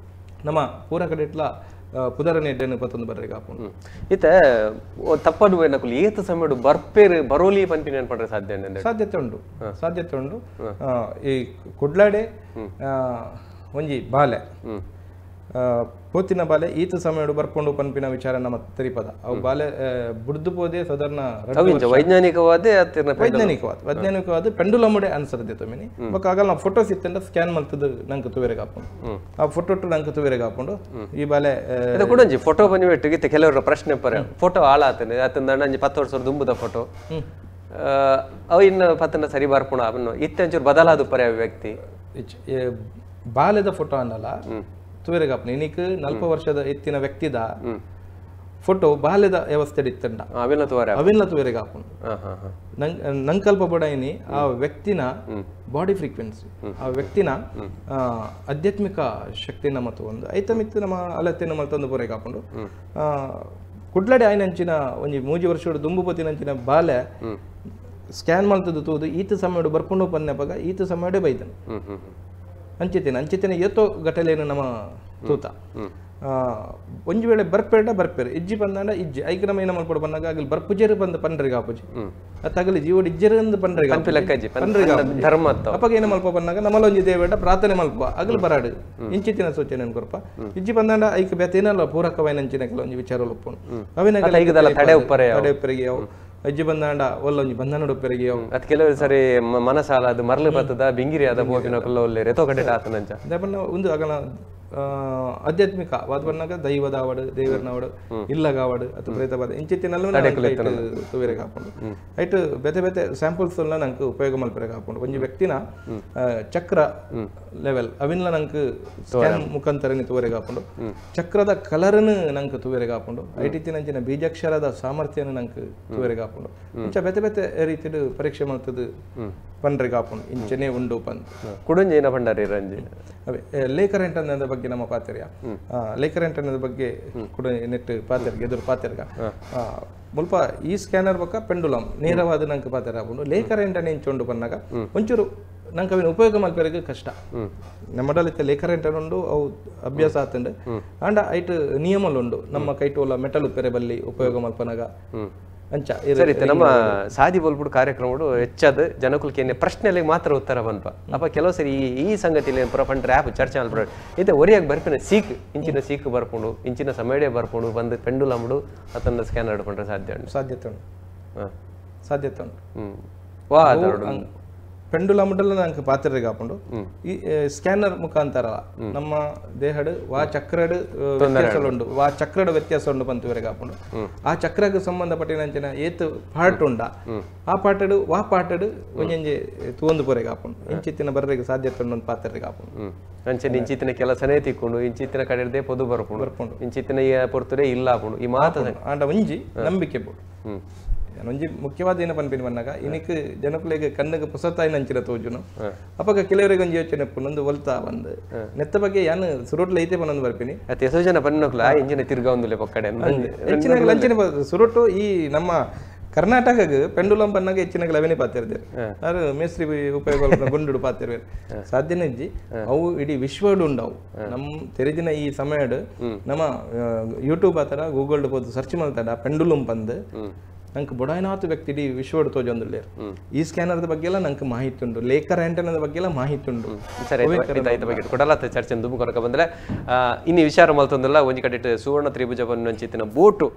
ನಮ್ಮ ಪೂರ ಕಡೆ ಇಟ್ಲ ಪುದರನೆ ಎಡ್ಡೆನು ಪತ್ತೊಂದು ಬರ್ರಿಗೆ ಆಪುಂಡು ಇತ್ತ ತಪ್ಪದು ನಕುಲು ಏತ ಸಮಯಡು ಬರ್ಪೇರು ಬರೋಲಿ ಪನ್ಪಿನ ಪಂಡ್ರೆ ಸಾಧ್ಯ ಸಾಧ್ಯತೆ ಉಂಡು ಸಾಧ್ಯತೆ ಉಂಡು. ಈ ಕುಡ್ಲಾಡೆ ಒಂಜಿ ಬಾಲೆ ಪೋತಿನ ಬಾಲೆ ಈತ ಸಮಯಡು ಬರ್ಕೊಂಡು ಪನ್ಪಿನ ವಿಚಾರ ನಮ್ಮ ತೆರಿಪದ ಅವು ಬಾಲೆ ಬುಡ್ದು ಪೋದೆ ಸಾಧಾರಣ ವೈಜ್ಞಾನಿಕವಾದ ವೈಜ್ಞಾನಿಕವಾದ ಪೆಂಡುಲಮುಡೆ ಆನ್ಸರ್ they ತೊಮಿನಿ ಬೊಕ್ಕ ಆಗಲ್ಲ ನಾವು ಫೋಟೋಸ್ ಇತ್ತಂಡ ಸ್ಕ್ಯಾನ್ ಮಲ್ತದ ನಂಗೆ ತುವೆರೆಗೆ ಹಾಕೊಂಡು ಆ ಫೋಟೋ ಟು ನಂಗೆ ತುವೆರೆಗೆ ಹಾಕೊಂಡು ಈ ಬಾಲೆ ಕೂಡ ಒಂಜಿ ಫೋಟೋ ಬನ್ನಿ ಇತ್ತೆ ಕೆಲವರ ಪ್ರಶ್ನೆ ಪರ ಫೋಟೋ ಹಾಳಾತನೆ ಆತಂದ ಅಂಜಿ 10 ವರ್ಷ ದುಂಬುದ ಫೋಟೋ ಅವು ಇನ್ನು ಪತ್ತನ ಸರಿ ಬರ್ಪುಣ ಅವನು ಇತ್ತೆ ಒಂಚೂರು ಬದಲಾದ ಪರ್ಯಾಯ ವ್ಯಕ್ತಿ ಬಾಲೆದ ಫೋಟೋ ಅನ್ನಲ್ಲ ತುವೆರೆಗಾಪನ ಇನಿಕ್ 40 ವರ್ಷದ ಎತ್ತಿನ ವ್ಯಕ್ತಿದ ಫೋಟೋ ಬಾಲ್ಯದ ವ್ಯವಸ್ಥೆ ಇತ್ತಂಡ ಅವೆಲ್ಲ ತುವೆರೆಗಾಪುಂಡು ನಂಕಲ್ಪ ಬಡಾಯಿನಿ ಆ ವ್ಯಕ್ತಿನ ಬಾಡಿ ಫ್ರೀಕ್ವೆನ್ಸಿ ಆ ವ್ಯಕ್ತಿನ ಆಧ್ಯಾತ್ಮಿಕ ಶಕ್ತಿ ನಮ್ಮ ಒಂದು ಐತ ಮಿತ್ತು ನಮ್ಮ ಅಲತ್ತೆನ ಮಲ್ತೊಂದು ಪೊರೆಗಾಪುಂಡು ಕುಡ್ಲಡೆ ಆಯ್ನಂಚಿನ ಒಂಜಿ 3 ವರ್ಷ ದುಂಬು ಪೋತಿನಂಚಿನ ಬಾಲೆ ಸ್ಕ್ಯಾನ್ ಮಲ್ತದ್ದು ತೂದು ಈತ ಸಮಯಡು ಬರ್ಪುಂಡು ಪನ್ನೆಪಗ ಈತ ಸಮಯಡೆ ಬೈದನು ಅಂಚಿತೇನೆ ಅಂಚಿತೇನೆ ಏತೋ ಘಟಲೆಯನ್ನು ನಮ್ಮ ತೂತ ಒಂಜಿ ವೇಳೆ ಬರ್ಪೇಡ ಬರ್ಪೇರು ಇಜ್ಜಿ ಬಂದಾಂಡ ಇಜ್ಜಿ ಐಕ್ ನಮ್ಮ ಏನ ಮಲ್ಪೊಡು ಬಂದಾಗ ಆಗಲಿ ಬರ್ಪುಜೇರು ಬಂದು ಪಂಡ್ರಿಗೆ ಆಪುಜಿ ತಗಲಿ ಜೀವಡ್ ಇಜ್ಜೆರು ಅಂದ್ ಪಂಡ್ರಿಗೆ ಧರ್ಮ ಅಪ್ಪಗ ಏನ ಮಲ್ಪ ಬಂದಾಗ ನಮ್ಮಲೊಂಜಿ ದೇವೇಡ ಪ್ರಾರ್ಥನೆ ಮಲ್ಪ ಅಗಲು ಬರಾಡು ಇಂಚಿತ್ತಿನ ಸೂಚನೆ ಕೊರ್ಪ ಇಜ್ಜಿ ಬಂದಾಂಡ ಐಕ್ ಬೇತೇನಲ್ಲ ಪೂರಕವೈನಂಚಿನ ಕೆಲವೊಂಜಿ ವಿಚಾರ ಒಪ್ಪುನು ಅವಿನ ತಡೆ ಉಪ್ಪರಿಗೆ ಅವು ಅಜ್ಜಿ ಬಂದಾಂಡ ಒಲ್ಲೊಂಜಿ ಬಂಧನ ಉಪ್ಪರಿಗೆ ಅವು ಅದು ಕೆಲವು ಸರಿ ಮನಸಾಲ ಅದು ಮರಳು ಬತ್ತದ ಬಿಂಗಿರಿ ಅದ ಹೋಗಿನ ಒಲ್ಲೆ ರೆತೋ ಕಡೆ ಆತನಂಚ ಒಂದು ಅಗಲ ಆಧ್ಯಾತ್ಮಿಕ ವಾದ ಬಂದಾಗ ದೈವದ ಆವಡು ದೇವರನವಡು ಇಲ್ಲಗಾವಡು ಅಥವಾ ಪ್ರೇತವಾದ ಇಂಚಿತ್ತಿನಲ್ಲೂ ತುವೆರೆಗೆ ಹಾಕೊಂಡು ಐಟ್ ಬೇತೆ ಬೇತೆ ಸ್ಯಾಂಪಲ್ಸ್ ಎಲ್ಲ ನಂಗೆ ಉಪಯೋಗ ಮಲ್ಪೆರೆಗೆ ಹಾಕೊಂಡು ಒಂಜಿ ವ್ಯಕ್ತಿನ ಚಕ್ರ ಲೆವೆಲ್ ಅವಿನ್ಲ ನಂಗೆ ಸ್ಕ್ಯಾನ್ ಮುಖಾಂತರನೇ ತುವೆರೆಗೆ ಹಾಕೊಂಡು ಚಕ್ರದ ಕಲರ್ನು ನಂಗೆ ತುವೆರೆಗೆ ಹಾಕೊಂಡು ಐಟಿತ್ತಿನಂಚಿನ ಬೀಜಾಕ್ಷರದ ಸಾಮರ್ಥ್ಯನ ನಂಗೆ ತುವೆರೆಗೆ ಹಾಕೊಂಡು ಇಂಚ ಬೇತೆ ಬೇತೆ ರೀತಿಡು ಪರೀಕ್ಷೆ ಮಾಡ್ತದೆ ಪಂಡ್ರಿಗೆ ಹಾಕೊಂಡು ಇಂಚನೆ ಉಂಡು ಪಂದ್ ಕುಡುಂಜಿ ಏನ ಭಂಡಾರಿ ರಂಜಿ ಅವೇ ಲೇಕರೆಂಟ್ ಅನ್ನೋದ್ರ ಬಗ್ಗೆ ನಮ್ಮ ಪಾತೆರ್ಯ ಲೇಕರೆಂಟ್ ಅನ್ನೋದ್ರ ಬಗ್ಗೆ ಕೂಡ ನೆಟ್ ಪಾತೆರ್ಗೆ ಎದುರು ಪಾತೆರ್ಗ ಮುಲ್ಪ ಈ ಸ್ಕ್ಯಾನರ್ ಬಕ್ಕ ಪೆಂಡುಲಮ್ ನೇರವಾದ ನಂಗೆ ಪಾತೆರ ಹಾಕೊಂಡು ಲೇಕರೆಂಟ್ ಅನ್ನ ಇಂಚುಂಡು ಬಂದಾಗ ಒಂಚೂರು ನಂಗೆ ಅವಿನ ಉಪಯೋಗ ಮಲ್ಪೆರೆಗೆ ಕಷ್ಟ ನಮ್ಮಡಲಿತ್ತ ಲೇಕರೆಂಟ್ ಉಂಡು ಅವು ಅಭ್ಯಾಸ ಆತಂಡು ಆಂಡ ಐಟ್ ನಿಯಮಲುಂಡು ನಮ್ಮ ಕೈಟೋಲ ಮೆಟಲ್ ಉಪ್ಪೆರೆ ಬಲ್ಲಿ ಉಪಯೋಗ ಮಲ್ಪನಾಗ ಅಂಚ ಸರಿ ನಮ್ಮ ಸಾದಿ ಬೋಲ್ಬಿಡು ಕಾರ್ಯಕ್ರಮಡು ಹೆಚ್ಚಾದ ಜನಕುಲ್ಕೆ ಪ್ರಶ್ನೆಗಳಿಗೆ ಮಾತ್ರ ಉತ್ತರ ಬಂದ್ಪ ಅಪ್ಪ ಕೆಲವು ಸರಿ ಈ ಸಂಗತಿಯಲ್ಲಿ ಪುರ ಪಂಡ್ರೆ ಆ್ಯಪ್ ಚರ್ಚೆ ಅಲ್ಬಿಡ ಇತ್ತೆ ಒರಿಯಾಗಿ ಬರ್ಪಿನ ಸೀಕ್ ಇಂಚಿನ ಸೀಕ್ ಬರ್ಪುಂಡು ಇಂಚಿನ ಸಮಯಡೆ ಬರ್ಪುಂಡು ಬಂದು ಪೆಂಡುಲಂಬುಡು ಅತನ್ನ ಸ್ಕ್ಯಾನರ್ ಪಂಡ್ರೆ ಸಾಧ್ಯ ಉಂಟು ಸಾಧ್ಯತೆ ಉಂಟು ಸಾಧ್ಯತೆ ಉಂಟು ವಾ ಪೆಂಡುಲಂಬುಡಲ್ಲ ನಂಗೆ ಪಾತ್ರೆಗೆ ಹಾಕೊಂಡು ಈ ಸ್ಕ್ಯಾನರ್ ಮುಖಾಂತರ ನಮ್ಮ ದೇಹಡು ವಾ ಚಕ್ರಡು ವ್ಯತ್ಯಾಸ ಉಂಡು ವಾ ಚಕ್ರಡು ವ್ಯತ್ಯಾಸ ಉಂಡು ಪಂತುವರೆಗೆ ಹಾಕೊಂಡು ಆ ಚಕ್ರಕ್ಕೆ ಸಂಬಂಧಪಟ್ಟಿನಂಚಿನ ಏತ್ ಪಾರ್ಟ್ ಉಂಡ ಆ ಪಾಟಡು ವಾ ಪಾಟಡು ಒಂಜೊಂಜಿ ತೂವೊಂದು ಪೊರೆಗೆ ಹಾಕೊಂಡು ಇಂಚಿತ್ತಿನ ಬರ್ರೆಗೆ ಸಾಧ್ಯತೆ ಉಂಡು ಪಾತ್ರೆಗೆ ಹಾಕೊಂಡು ಅಂಚನೆ ಇಂಚಿತ್ತಿನ ಕೆಲಸನೇ ತಿಕ್ಕೊಂಡು ಇಂಚಿತ್ತಿನ ಕಡೆದೇ ಪೊದು ಬರ್ಪುಂಡು ಬರ್ಪುಂಡು ಇಂಚಿತ್ತಿನ ಪೊರ್ತುರೇ ಇಲ್ಲ ಹಾಕೊಂಡು ಈ ಮಾತು ಆಂಡ ಒಂಜಿ ನಂಬಿಕೆ ಬೋಡು ಒಂಜಿ ಮುಖ್ಯವಾದ ಏನ ಪನ್ಪಿನ ಬಂದಾಗ ಇನಿಕ್ ಜನಕುಲೆಗ್ ಕಣ್ಣಗೆ ಪೊಸತಾಯಿ ನಂಚಿನ ತೋಜುನು ಅಪಗ ಕೆಲವರಿಗೆ ಒಂಜಿ ಯೋಚನೆ ಪುನೊಂದು ಒಲ್ತಾ ಬಂದು ನೆತ್ತ ಬಗ್ಗೆ ಯಾನು ಸುರೋಟ್ಲ ಐತೆ ಪನ್ನೊಂದು ಬರ್ಪಿನಿ ಎಷ್ಟೋ ಜನ ಪನ್ನೊಕ್ಲ ಇಂಜಿನ ತಿರ್ಗಾ ಒಂದುಲೆ ಪಕ್ಕಡೆ ಹೆಚ್ಚಿನ ಲಂಚಿನ ಸುರೋಟು ಈ ನಮ್ಮ ಕರ್ನಾಟಕಗ್ ಪೆಂಡುಲಂ ಬನ್ನಾಗ ಹೆಚ್ಚಿನ ಲವೆನೆ ಪಾತಿರ್ತಾರೆ ಆರು ಮೇಸ್ತ್ರಿ ಉಪಯೋಗ ಗುಂಡುಡು ಪಾತಿರ್ವೇರು ಸಾಧ್ಯನೇ ಇಜ್ಜಿ ಅವು ಇಡೀ ವಿಶ್ವಡು ಉಂಡವು ನಮ್ಮ ತೆರೆದಿನ ಈ ಸಮಯಡ್ ನಮ್ಮ ಯೂಟ್ಯೂಬ್ ಆತರ ಗೂಗಲ್ ಪೋದು ಸರ್ಚ್ ಮಾಡ್ತಾಡ ಪೆಂಡುಲಂ ಬಂದು ನಂಗೆ ಬೊಡಾಯ್ನಾತು ವ್ಯಕ್ತಿ ಇಡೀ ವಿಶ್ವಡ್ ತೋಜೊಂದುಲ್ಲೇರು ಈ ಸ್ಕ್ಯಾನರ್ದ ಬಗ್ಗೆ ಎಲ್ಲ ನಂಗೆ ಮಾಹಿತಿ ಉಂಟು ಲೇಕರ್ ಆಂಟೆನದ ಬಗ್ಗೆ ಎಲ್ಲ ಮಾಹಿತಿ ಉಂಟು ಸರಿ ಆಯ್ತು ಬಗ್ಗೆ ಕೊಡಲಾತ ಚರ್ಚೆ ದುಂಬು ಕೊರಕ ಬಂದ್ರೆ ಇನ್ನು ವಿಚಾರ ಮಲ್ತೊಂದಲ್ಲ ಒಂಜಿ ಕಡೆ ಸುವರ್ಣ ತ್ರಿಭುಜ ಬಂಚಿತ್ತಿನ ಬೋಟು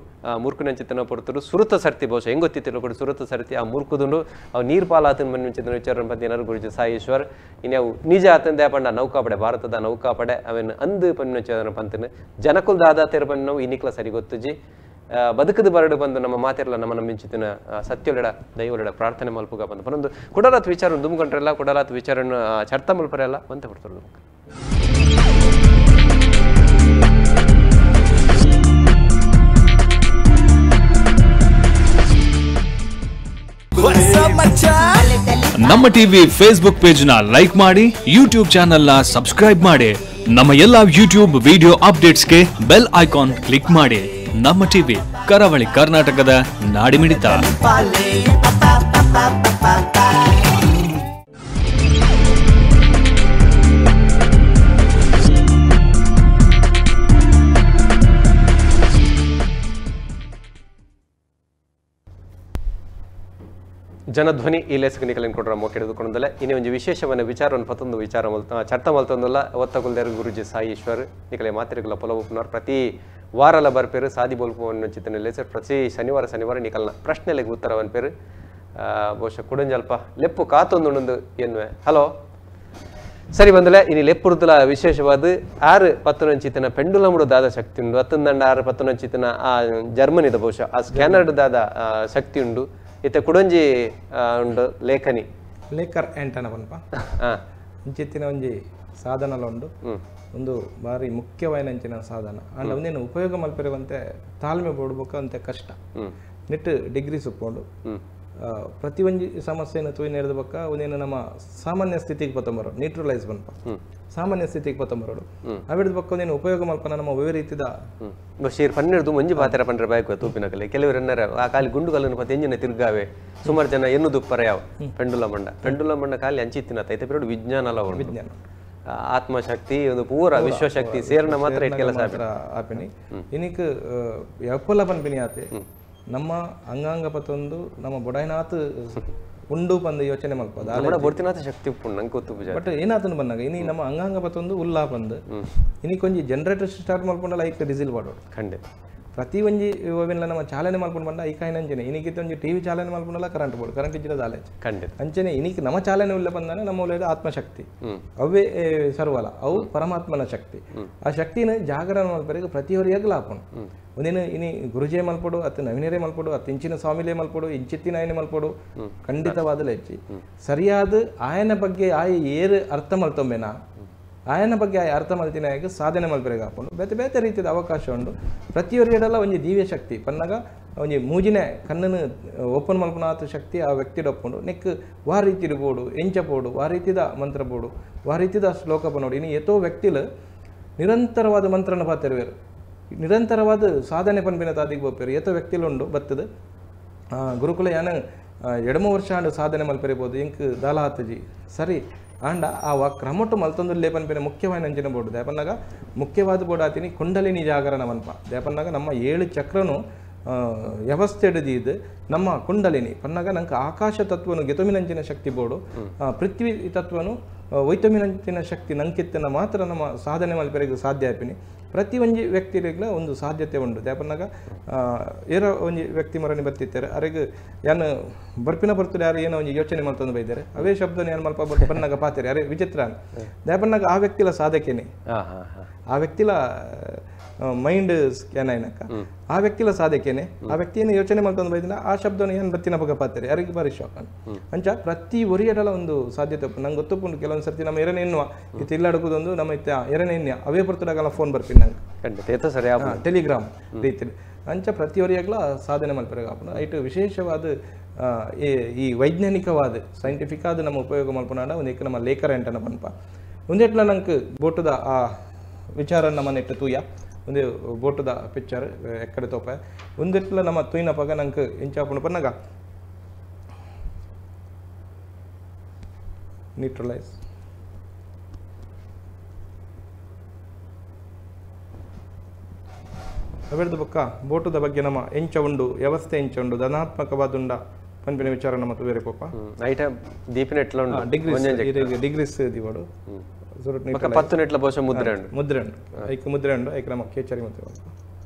ಮುರ್ಕುನಂಚಿತ್ತಿನ ಪೊರ್ತುಡು ಸುರುತ ಸರ್ತಿ ಬಹುಶಃ ಹೆಂಗ್ ಗೊತ್ತಿತ್ತಿಲ್ಲ ಕೂಡ ಸುರುತ ಸರ್ತಿ ಆ ಮುರ್ಕುದುಂಡು ಅವು ನೀರು ಪಾಲಾತನ ಬಂಚಿತ್ತಿನ ವಿಚಾರ ಪಂತ ಏನಾರು ಗುರುಜಿ ಸಾಯೇಶ್ವರ್ ಇನ್ಯಾವು ನಿಜ ಆತಂದೆ ಪಂಡ ನೌಕಾಪಡೆ ಭಾರತದ ನೌಕಾಪಡೆ ಅವೇನು ಅಂದು ಪನ್ನುಂಚಿನ ಪಂತನ ಜನಕುಲ್ ದಾದಾತೇರು ಪನ್ನವು ಇನ್ನಿಕ್ಲ ಸರಿ ಗೊತ್ತುಜಿ ಬದುಕದು ಬರಡು ಬಂದು ನಮ್ಮ ಮಾತಿರಲ್ಲ ನಮ್ಮ ನಂಬಿಂಚಿತಿನ ಸತ್ಯೊಲೆಡ ದೈವೊಲೆಡ ಪ್ರಾರ್ಥನೆ ಮಲ್ಪುಗ ಬಂದು ಪನೊಂದು ಕುಡಲಾತ್ ವಿಚಾರ ದುಮ್ಕೊಂಡ್ರೆಲ್ಲ ಕುಡಲಾತ್ ವಿಚಾರನ್ನು ಚರ್ತ ಮಲ್ಪರೆಲ್ಲ ಅಂತ ಕೊಡ್ತಾರೆ ನಮ್ಗೆ. ನಮ್ಮ TV Facebook page ನ ಲೈಕ್ ಮಾಡಿ, ಯೂಟ್ಯೂಬ್ ಚಾನೆಲ್ ನ ಸಬ್ಸ್ಕ್ರೈಬ್ ಮಾಡಿ, ನಮ್ಮ ಎಲ್ಲಾ ಯೂಟ್ಯೂಬ್ ವಿಡಿಯೋ ಅಪ್ಡೇಟ್ಸ್ಗೆ bell icon click ಮಾಡಿ. ನಮ್ಮ ಟಿವಿ ಕರಾವಳಿ ಕರ್ನಾಟಕದ ನಾಡಿಮಿಡಿತ. ಜನಧ್ವನಿ ಈ ಲೇಸಕ ನಿಕಲಿನ ಕೊಡ್ರ ಮೋಕೆ ಹಿಡಿದುಕೊಂಡಲ್ಲ ಇನ್ನೇ ಒಂದು ವಿಶೇಷವನ್ನ ವಿಚಾರವನ್ನು ಪತ್ತೊಂದು ವಿಚಾರ ಮಲ್ತ ಚರ್ತ ಮಲ್ತೊಂದಲ್ಲ ಒತ್ತಗುಲ್ದೇರು ಗುರುಜಿ ಸಾಯೀಶ್ವರ್ ನಿಕಲೆ ಮಾತಿರಿಗಲ ಪೊಲವುಪುನರ್ ಪ್ರತಿ ವಾರಲ ಬರ್ಪೇರು ಸಾದಿ ಬೋಲ್ಪುವನ್ನು ಚಿತ್ತನ ಲೇಸರ್ ಪ್ರತಿ ಶನಿವಾರ ಶನಿವಾರ ನಿಕಲ್ನ ಪ್ರಶ್ನೆಲೆಗೆ ಉತ್ತರವನ್ ಪೇರು ಬಹುಶಃ ಕುಡಂಜಲ್ಪ ಲೆಪ್ಪು ಕಾತೊಂದುಂಡು ಎನ್ನುವೆ. ಹಲೋ ಸರಿ ಬಂದಲೆ ಇನಿ ಲೆಪ್ಪುರುದಲ ವಿಶೇಷವಾದ 6 ಪತ್ತನಂಚಿತನ ಪೆಂಡುಲಮುಡು ದಾದ ಶಕ್ತಿ ಉಂಡು ಹತ್ತೊಂದಂಡ 6 ಪತ್ತನಂಚಿತನ ಆ ಜರ್ಮನಿದ ಬಹುಶಃ ಆ ಸ್ಕ್ಯಾನರ್ಡ್ ದಾದ ಶಕ್ತಿ ಉಂಡು ಇತ್ತೆ ಕುಡಂಜಿ ಉಂಡು ಲೇಖನಿ ಲೇಕರ್ ಆಂಟನ ಪನ್ಪ ಇಂಚಿತ್ತಿನ ಒಂಜಿ ಸಾಧನಲ ಉಂಡು ಒಂದು ಬಾರಿ ಮುಖ್ಯವಾಯಿನಂಚಿನ ಸಾಧನ ಅಂಡ ಒಂದೇನು ಉಪಯೋಗ ಮಲ್ಪೆರುವಂತೆ ತಾಳ್ಮೆ ಬೋಡ್ಬೇಕು ಅಂತ ಕಷ್ಟ ನೆಟ್ ಡಿಗ್ರಿ ಸುಪ್ಪೊಂಡು ಪ್ರತಿ ಒಂಜಿ ಸಮಸ್ಯೆಯನ್ನು ತೂಯಿ ನೇರದ ಬಕ್ಕ ಒಂದೇನು ನಮ್ಮ ಸಾಮಾನ್ಯ ಸ್ಥಿತಿಗೆ ಪತ್ತೊಂಬರೋ ನ್ಯೂಟ್ರಲೈಸ್ ಬನ್ಪ ಸಾಮಾನ್ಯ ಸ್ಥಿತಿಗೆ ಪತ್ತೊಂಬರೋಡು ಅವಿಡ್ದ ಬಕ್ಕ ಒಂದೇನು ಉಪಯೋಗ ಮಲ್ಪನ ನಮ್ಮ ಒಳ್ಳೆ ರೀತಿದ ಬಶೀರ್ ಪನ್ನೆರಡು ಮಂಜು ಪಾತ್ರ ಪಂಡ್ರೆ ಬಯಕು ತೂಪಿನಕಲೆ ಕೆಲವರು ಎನ್ನರ ಆ ಕಾಲಿ ಗುಂಡುಗಲ್ಲನ್ನು ಪತ್ತೆ ಎಂಜಿನ ತಿರ್ಗಾವೆ ಸುಮಾರು ಜನ ಎನ್ನು ದುಪ್ಪರ ಯಾವ ಪೆಂಡುಲ ಮಂಡ ಪೆಂಡುಲ ಮಂಡ ಕಾಲಿ ಅಂಚಿತ್ತಿನ ತೈತೆ ಪಿರೋಡು ವಿಜ್ಞಾನ ಅಲ್ಲ ವಿಜ್ಞಾನ ಆತ್ಮಶಕ್ತಿ ಒಂದು ಪೂರ ವಿಶ್ವಶಕ್ತಿ ಸೇರಣ ಮಾತ್ರ ಕೆಲಸ ಆಪಿನಿ ಇನಿಕ್ ಯಪ್ಪಲ ಪನ್ಪಿನಿ ಆತೆ ನಮ್ಮ ಅಂಗಾಂಗ ಪತ್ತೊಂದು ನಮ್ಮ ಬೊಡಾಯಿನಾತ್ ಉಂಡು ಪಂದು ಯೋಚನೆ ಮಲ್ಪದ ನಮ್ಮ ಬೊಡ್ತಿನಾಥ ಶಕ್ತಿ ಉಪ್ಪುಂಡು ನಂಗೆ ಗೊತ್ತು ಪೂಜೆ ಬಟ್ ಏನಾತನು ಬಂದಾಗ ಇನಿ ನಮ್ಮ ಅಂಗಾಂಗ ಪತ್ತೊಂದು ಉಲ್ಲಾ ಪಂದು ಇನಿ ಕೊಂಜಿ ಜನರೇಟರ್ ಸ್ಟಾರ್ಟ್ ಮಲ್ಪೊಂಡಲ ಐಕ್ ಡೀಸೆಲ್ ಪಾಡೋಡು ಖಂಡಿತ ಪ್ರತಿ ಒಂಜಿ ಓವೆನ್ಲ ನಮ್ಮ ಚಾಲನೆ ಮಲ್ಪೊಂಡು ಬಂಡ ಐಕಾಯಿನ ಅಂಚನೆ ಇನಿಕಿತ್ತ ಒಂಜಿ ಟಿವಿ ಚಾಲನೆ ಮಲ್ಪೊಂಡಲ ಕರೆಂಟ್ ಬೋಡು ಕರೆಂಟ್ ಇಜ್ಜಿಡ ದಾಲೆ ಖಂಡಿತ ಅಂಚನೆ ಇನಿಕ್ ನಮ್ಮ ಚಾಲನೆ ಉಲ್ಲ ಬಂದಾನೆ ನಮ್ಮ ಉಲ್ಲ ಆತ್ಮಶಕ್ತಿ ಅವೇ ಸರ್ವಲ ಅವು ಪರಮಾತ್ಮನ ಶಕ್ತಿ ಆ ಶಕ್ತಿನ ಜಾಗರಣ ಮಲ್ಪರಿಗೆ ಪ್ರತಿಯೊರಿಯಾಗಲ ಆಪುಂಡು ಒಂದಿನ ಇನಿ ಗುರುಜೇ ಮಲ್ಪೊಡು ಅತ್ತ ನವೀನರೇ ಮಲ್ಪೊಡು ಅತ್ತ ಇಂಚಿನ ಸ್ವಾಮಿಲೇ ಮಲ್ಪೊಡು ಇಂಚಿತ್ತಿನ ಆಯನೆ ಮಲ್ಪೊಡು ಖಂಡಿತವಾದಲ ಹೆಚ್ಚಿ ಸರಿಯಾದ ಆಯನ ಬಗ್ಗೆ ಆಯ ಏರು ಅರ್ಥ ಮಲ್ತೊಂಬೆನಾ ಆಯನ ಬಗ್ಗೆ ಆಯ ಅರ್ಥ ಮಲ್ತಿನಾಗ ಸಾಧನೆ ಮಲ್ಪೆರೆಗ್ ಆಪುಂಡು ಬೇತೆ ಬೇತೆ ರೀತಿಯ ಅವಕಾಶ ಉಂಡು ಪ್ರತಿಯೊರಿಯಡಲ ಒಂಜಿ ದಿವ್ಯ ಶಕ್ತಿ ಪನ್ನಗ ಒಂಜಿ ಮೂಜಿನೆ ಕಣ್ಣನ್ನು ಓಪನ್ ಮಲ್ಪುನಾತ ಶಕ್ತಿ ಆ ವ್ಯಕ್ತಿಡ್ ಒಪ್ಪುಂಡು ನೆಕ್ ವಾ ರೀತಿಡ್ ಬೋಡು ಎಂಚ ಪೋಡು ವಾ ರೀತಿದ ಮಂತ್ರ ಬೋಡು ವಾ ರೀತಿದ ಶ್ಲೋಕ ಪನೋಡು ಇನಿ ಏತೋ ವ್ಯಕ್ತಿಲು ನಿರಂತರವಾದ ಮಂತ್ರನ ಪಾತೆರುವೆರು ನಿರಂತರವಾದ ಸಾಧನೆ ಪನ್ಪಿನ ತಾದಿಗೆ ಬೋಪೇರು ಏತೋ ವ್ಯಕ್ತಿಲು ಉಂಡು ಬತ್ತದ ಗುರುಕುಲ ಯಾನ ಎಡಮ ವರ್ಷ ಆಂಡ್ ಸಾಧನೆ ಮಲ್ಪೆರಿಬೋದು ಇಂಕ್ ದಾಲ ಆತಜಿ ಸರಿ ಆಂಡ ಆ ಕ್ರಮಟು ಮಲ್ತೊಂದುಲ್ಲೆ ಪನ್ಪಿನ ಮುಖ್ಯವಾದ ಅಂಚಿನ ಬೋರ್ಡು ದೇಪನ್ನಾಗ ಮುಖ್ಯವಾದ ಬೋರ್ಡ್ ಆತೀನಿ ಕುಂಡಲಿನಿ ಜಾಗರಣ ಮನ್ಪ ದೇಪನ್ನಾಗ ನಮ್ಮ 7 ಚಕ್ರನು ವ್ಯವಸ್ಥೆ ನಮ್ಮ ಕುಂಡಲಿನಿ ಪನ್ನಾಗ ನಂಗೆ ಆಕಾಶ ತತ್ವನು ಗೆತುಮಿನಂಚಿನ ಶಕ್ತಿ ಬೋರ್ಡು ಪೃಥ್ವಿ ತತ್ವನು ವೈತಮಿನಂಚಿನ ಶಕ್ತಿ ನಂಕಿತ್ತನ ಮಾತ್ರ ನಮ್ಮ ಸಾಧನೆ ಮಲ್ಪೆರೆಗ್ ಸಾಧ್ಯ ಆಪಿನಿ ಪ್ರತಿ ಒಂಜಿ ವ್ಯಕ್ತಿಗಳ ಒಂದು ಸಾಧ್ಯತೆ ಉಂಡು ದೇಪನ್ನಾಗ ಏರೋ ಒಂಜಿ ವ್ಯಕ್ತಿ ಮರಣಿ ಬತ್ತಿತ್ತಾರೆ ಅರೆಗ್ ಯಾನ್ ಬರ್ಪಿನ ಬರ್ತದೆ ಯಾರು ಏನೋ ಒಂಜಿ ಯೋಚನೆ ಮಲ್ತೊಂದು ಬೈದಾರೆ ಅವೇ ಶಬ್ದನ ಏನು ಮಲ್ಪ ಬನ್ನಾಗ ಪಾತಾರೆ ಅರೆ ವಿಚಿತ್ರ ದೇಪನ್ನಾಗ ಆ ವ್ಯಕ್ತಿಲ ಸಾಧಕೇನೆ ಆ ವ್ಯಕ್ತಿಲ ಮೈಂಡ್ ಸ್ಕ್ಯಾನ್ ಆಯ್ನಕ್ಕ ಆ ವ್ಯಕ್ತಿಲ ಸಾಧಕೇನೆ ಆ ವ್ಯಕ್ತಿಯನ್ನು ಯೋಚನೆ ಮಲ್ತೊಂದು ಬೈದಿನ ಆ ಶಬ್ದನ ಏನು ಬತ್ತಿನ ಬಗ ಪಾತಾರೆ ಯಾರಿಗೆ ಬಾರಿ ಶಾಕ್ ಅಂಚ ಪ್ರತಿ ಒರಿಯಡಲ ಒಂದು ಸಾಧ್ಯತೆ ನಂಗೆ ಗೊತ್ತುಂಟು ಕೆಲವೊಂದು ಸರ್ತಿ ನಮ್ಮ ಎರನೇ ಎನ್ನುವ ಇತ್ತು ಇಲ್ಲಾಡಕುದೊಂದು ನಮ್ಮ ಇತ್ತ ಎರನೇ ಎನ್ಯ ಅವೇ ಬರ್ತದಾಗಲ್ಲ ಫೋನ್ ಬರ್ತೀನಿ ನಂಗೆ ಖಂಡಿತ ಸರಿ ಟೆಲಿಗ್ರಾಮ್ ರೀತಿಲಿ ಅಂಚ ಪ್ರತಿಯೊರಿಯಾಗಲ ಸಾಧನೆ ಮಲ್ಪೆರೆಗ್ ಆಪುಂಡು ಐಟ್ ವಿಶೇಷವಾದ ಈ ವೈಜ್ಞಾನಿಕವಾದ ಸೈಂಟಿಫಿಕ್ ಆದ ನಮ್ಮ ಉಪಯೋಗ ಮಲ್ಪುನಾಂಡ ಒಂದು ನಮ್ಮ ಲೇಖರ ಎಂಟನ ಪನ್ಪ ಒಂದೆಟ್ಲ ನಂಗೆ ಬೋಟದ ಆ ವಿಚಾರ ನಮ್ಮ ನೆಟ್ಟು ತೂಯ ಒಂದು ಬೋಟದ ಪಿಕ್ಚರ್ ಎಕ್ಕಡೆ ತೋಪ ಒಂದೆಟ್ಲ ನಮ್ಮ ತೂಯಿನಪಗ ನಂಗೆ ಎಂಚಾಪುಂಡು ಪನ್ನಗ ನ್ಯೂಟ್ರಲೈಸ್ ಅವೆರ್ದ ಬೊಕ್ಕ ಬೋಟದ ಬಗ್ಗೆ ನಮ್ಮ ಎಂಚ ಉಂಡು ವ್ಯವಸ್ಥೆ ಎಂಚ ಉಂಡು ಧನಾತ್ಮಕವಾದುಂಡ ಪನ್ಪಿನ ವಿಚಾರ ನಮ್ಮ ತೂವೆರೆ ಪೋಪ ಐಟ ದೀಪಿನ ಎಟ್ಲ ಉಂಡು ಡಿಗ್ರೀಸ್ ಡಿಗ್ರೀಸ್ ದಿವಡು ಪತ್ತು ನೆಟ್ಲ ಬಹುಶಃ ಮುದ್ರೆ ಉಂಡು ಮುದ್ರೆ ಉಂಡು ಐಕ್ ಮುದ್ರೆ ಉಂಡು ಐಕ್ ನಮ್ಮ ಕೇಚರಿ ಮತ್ತೆ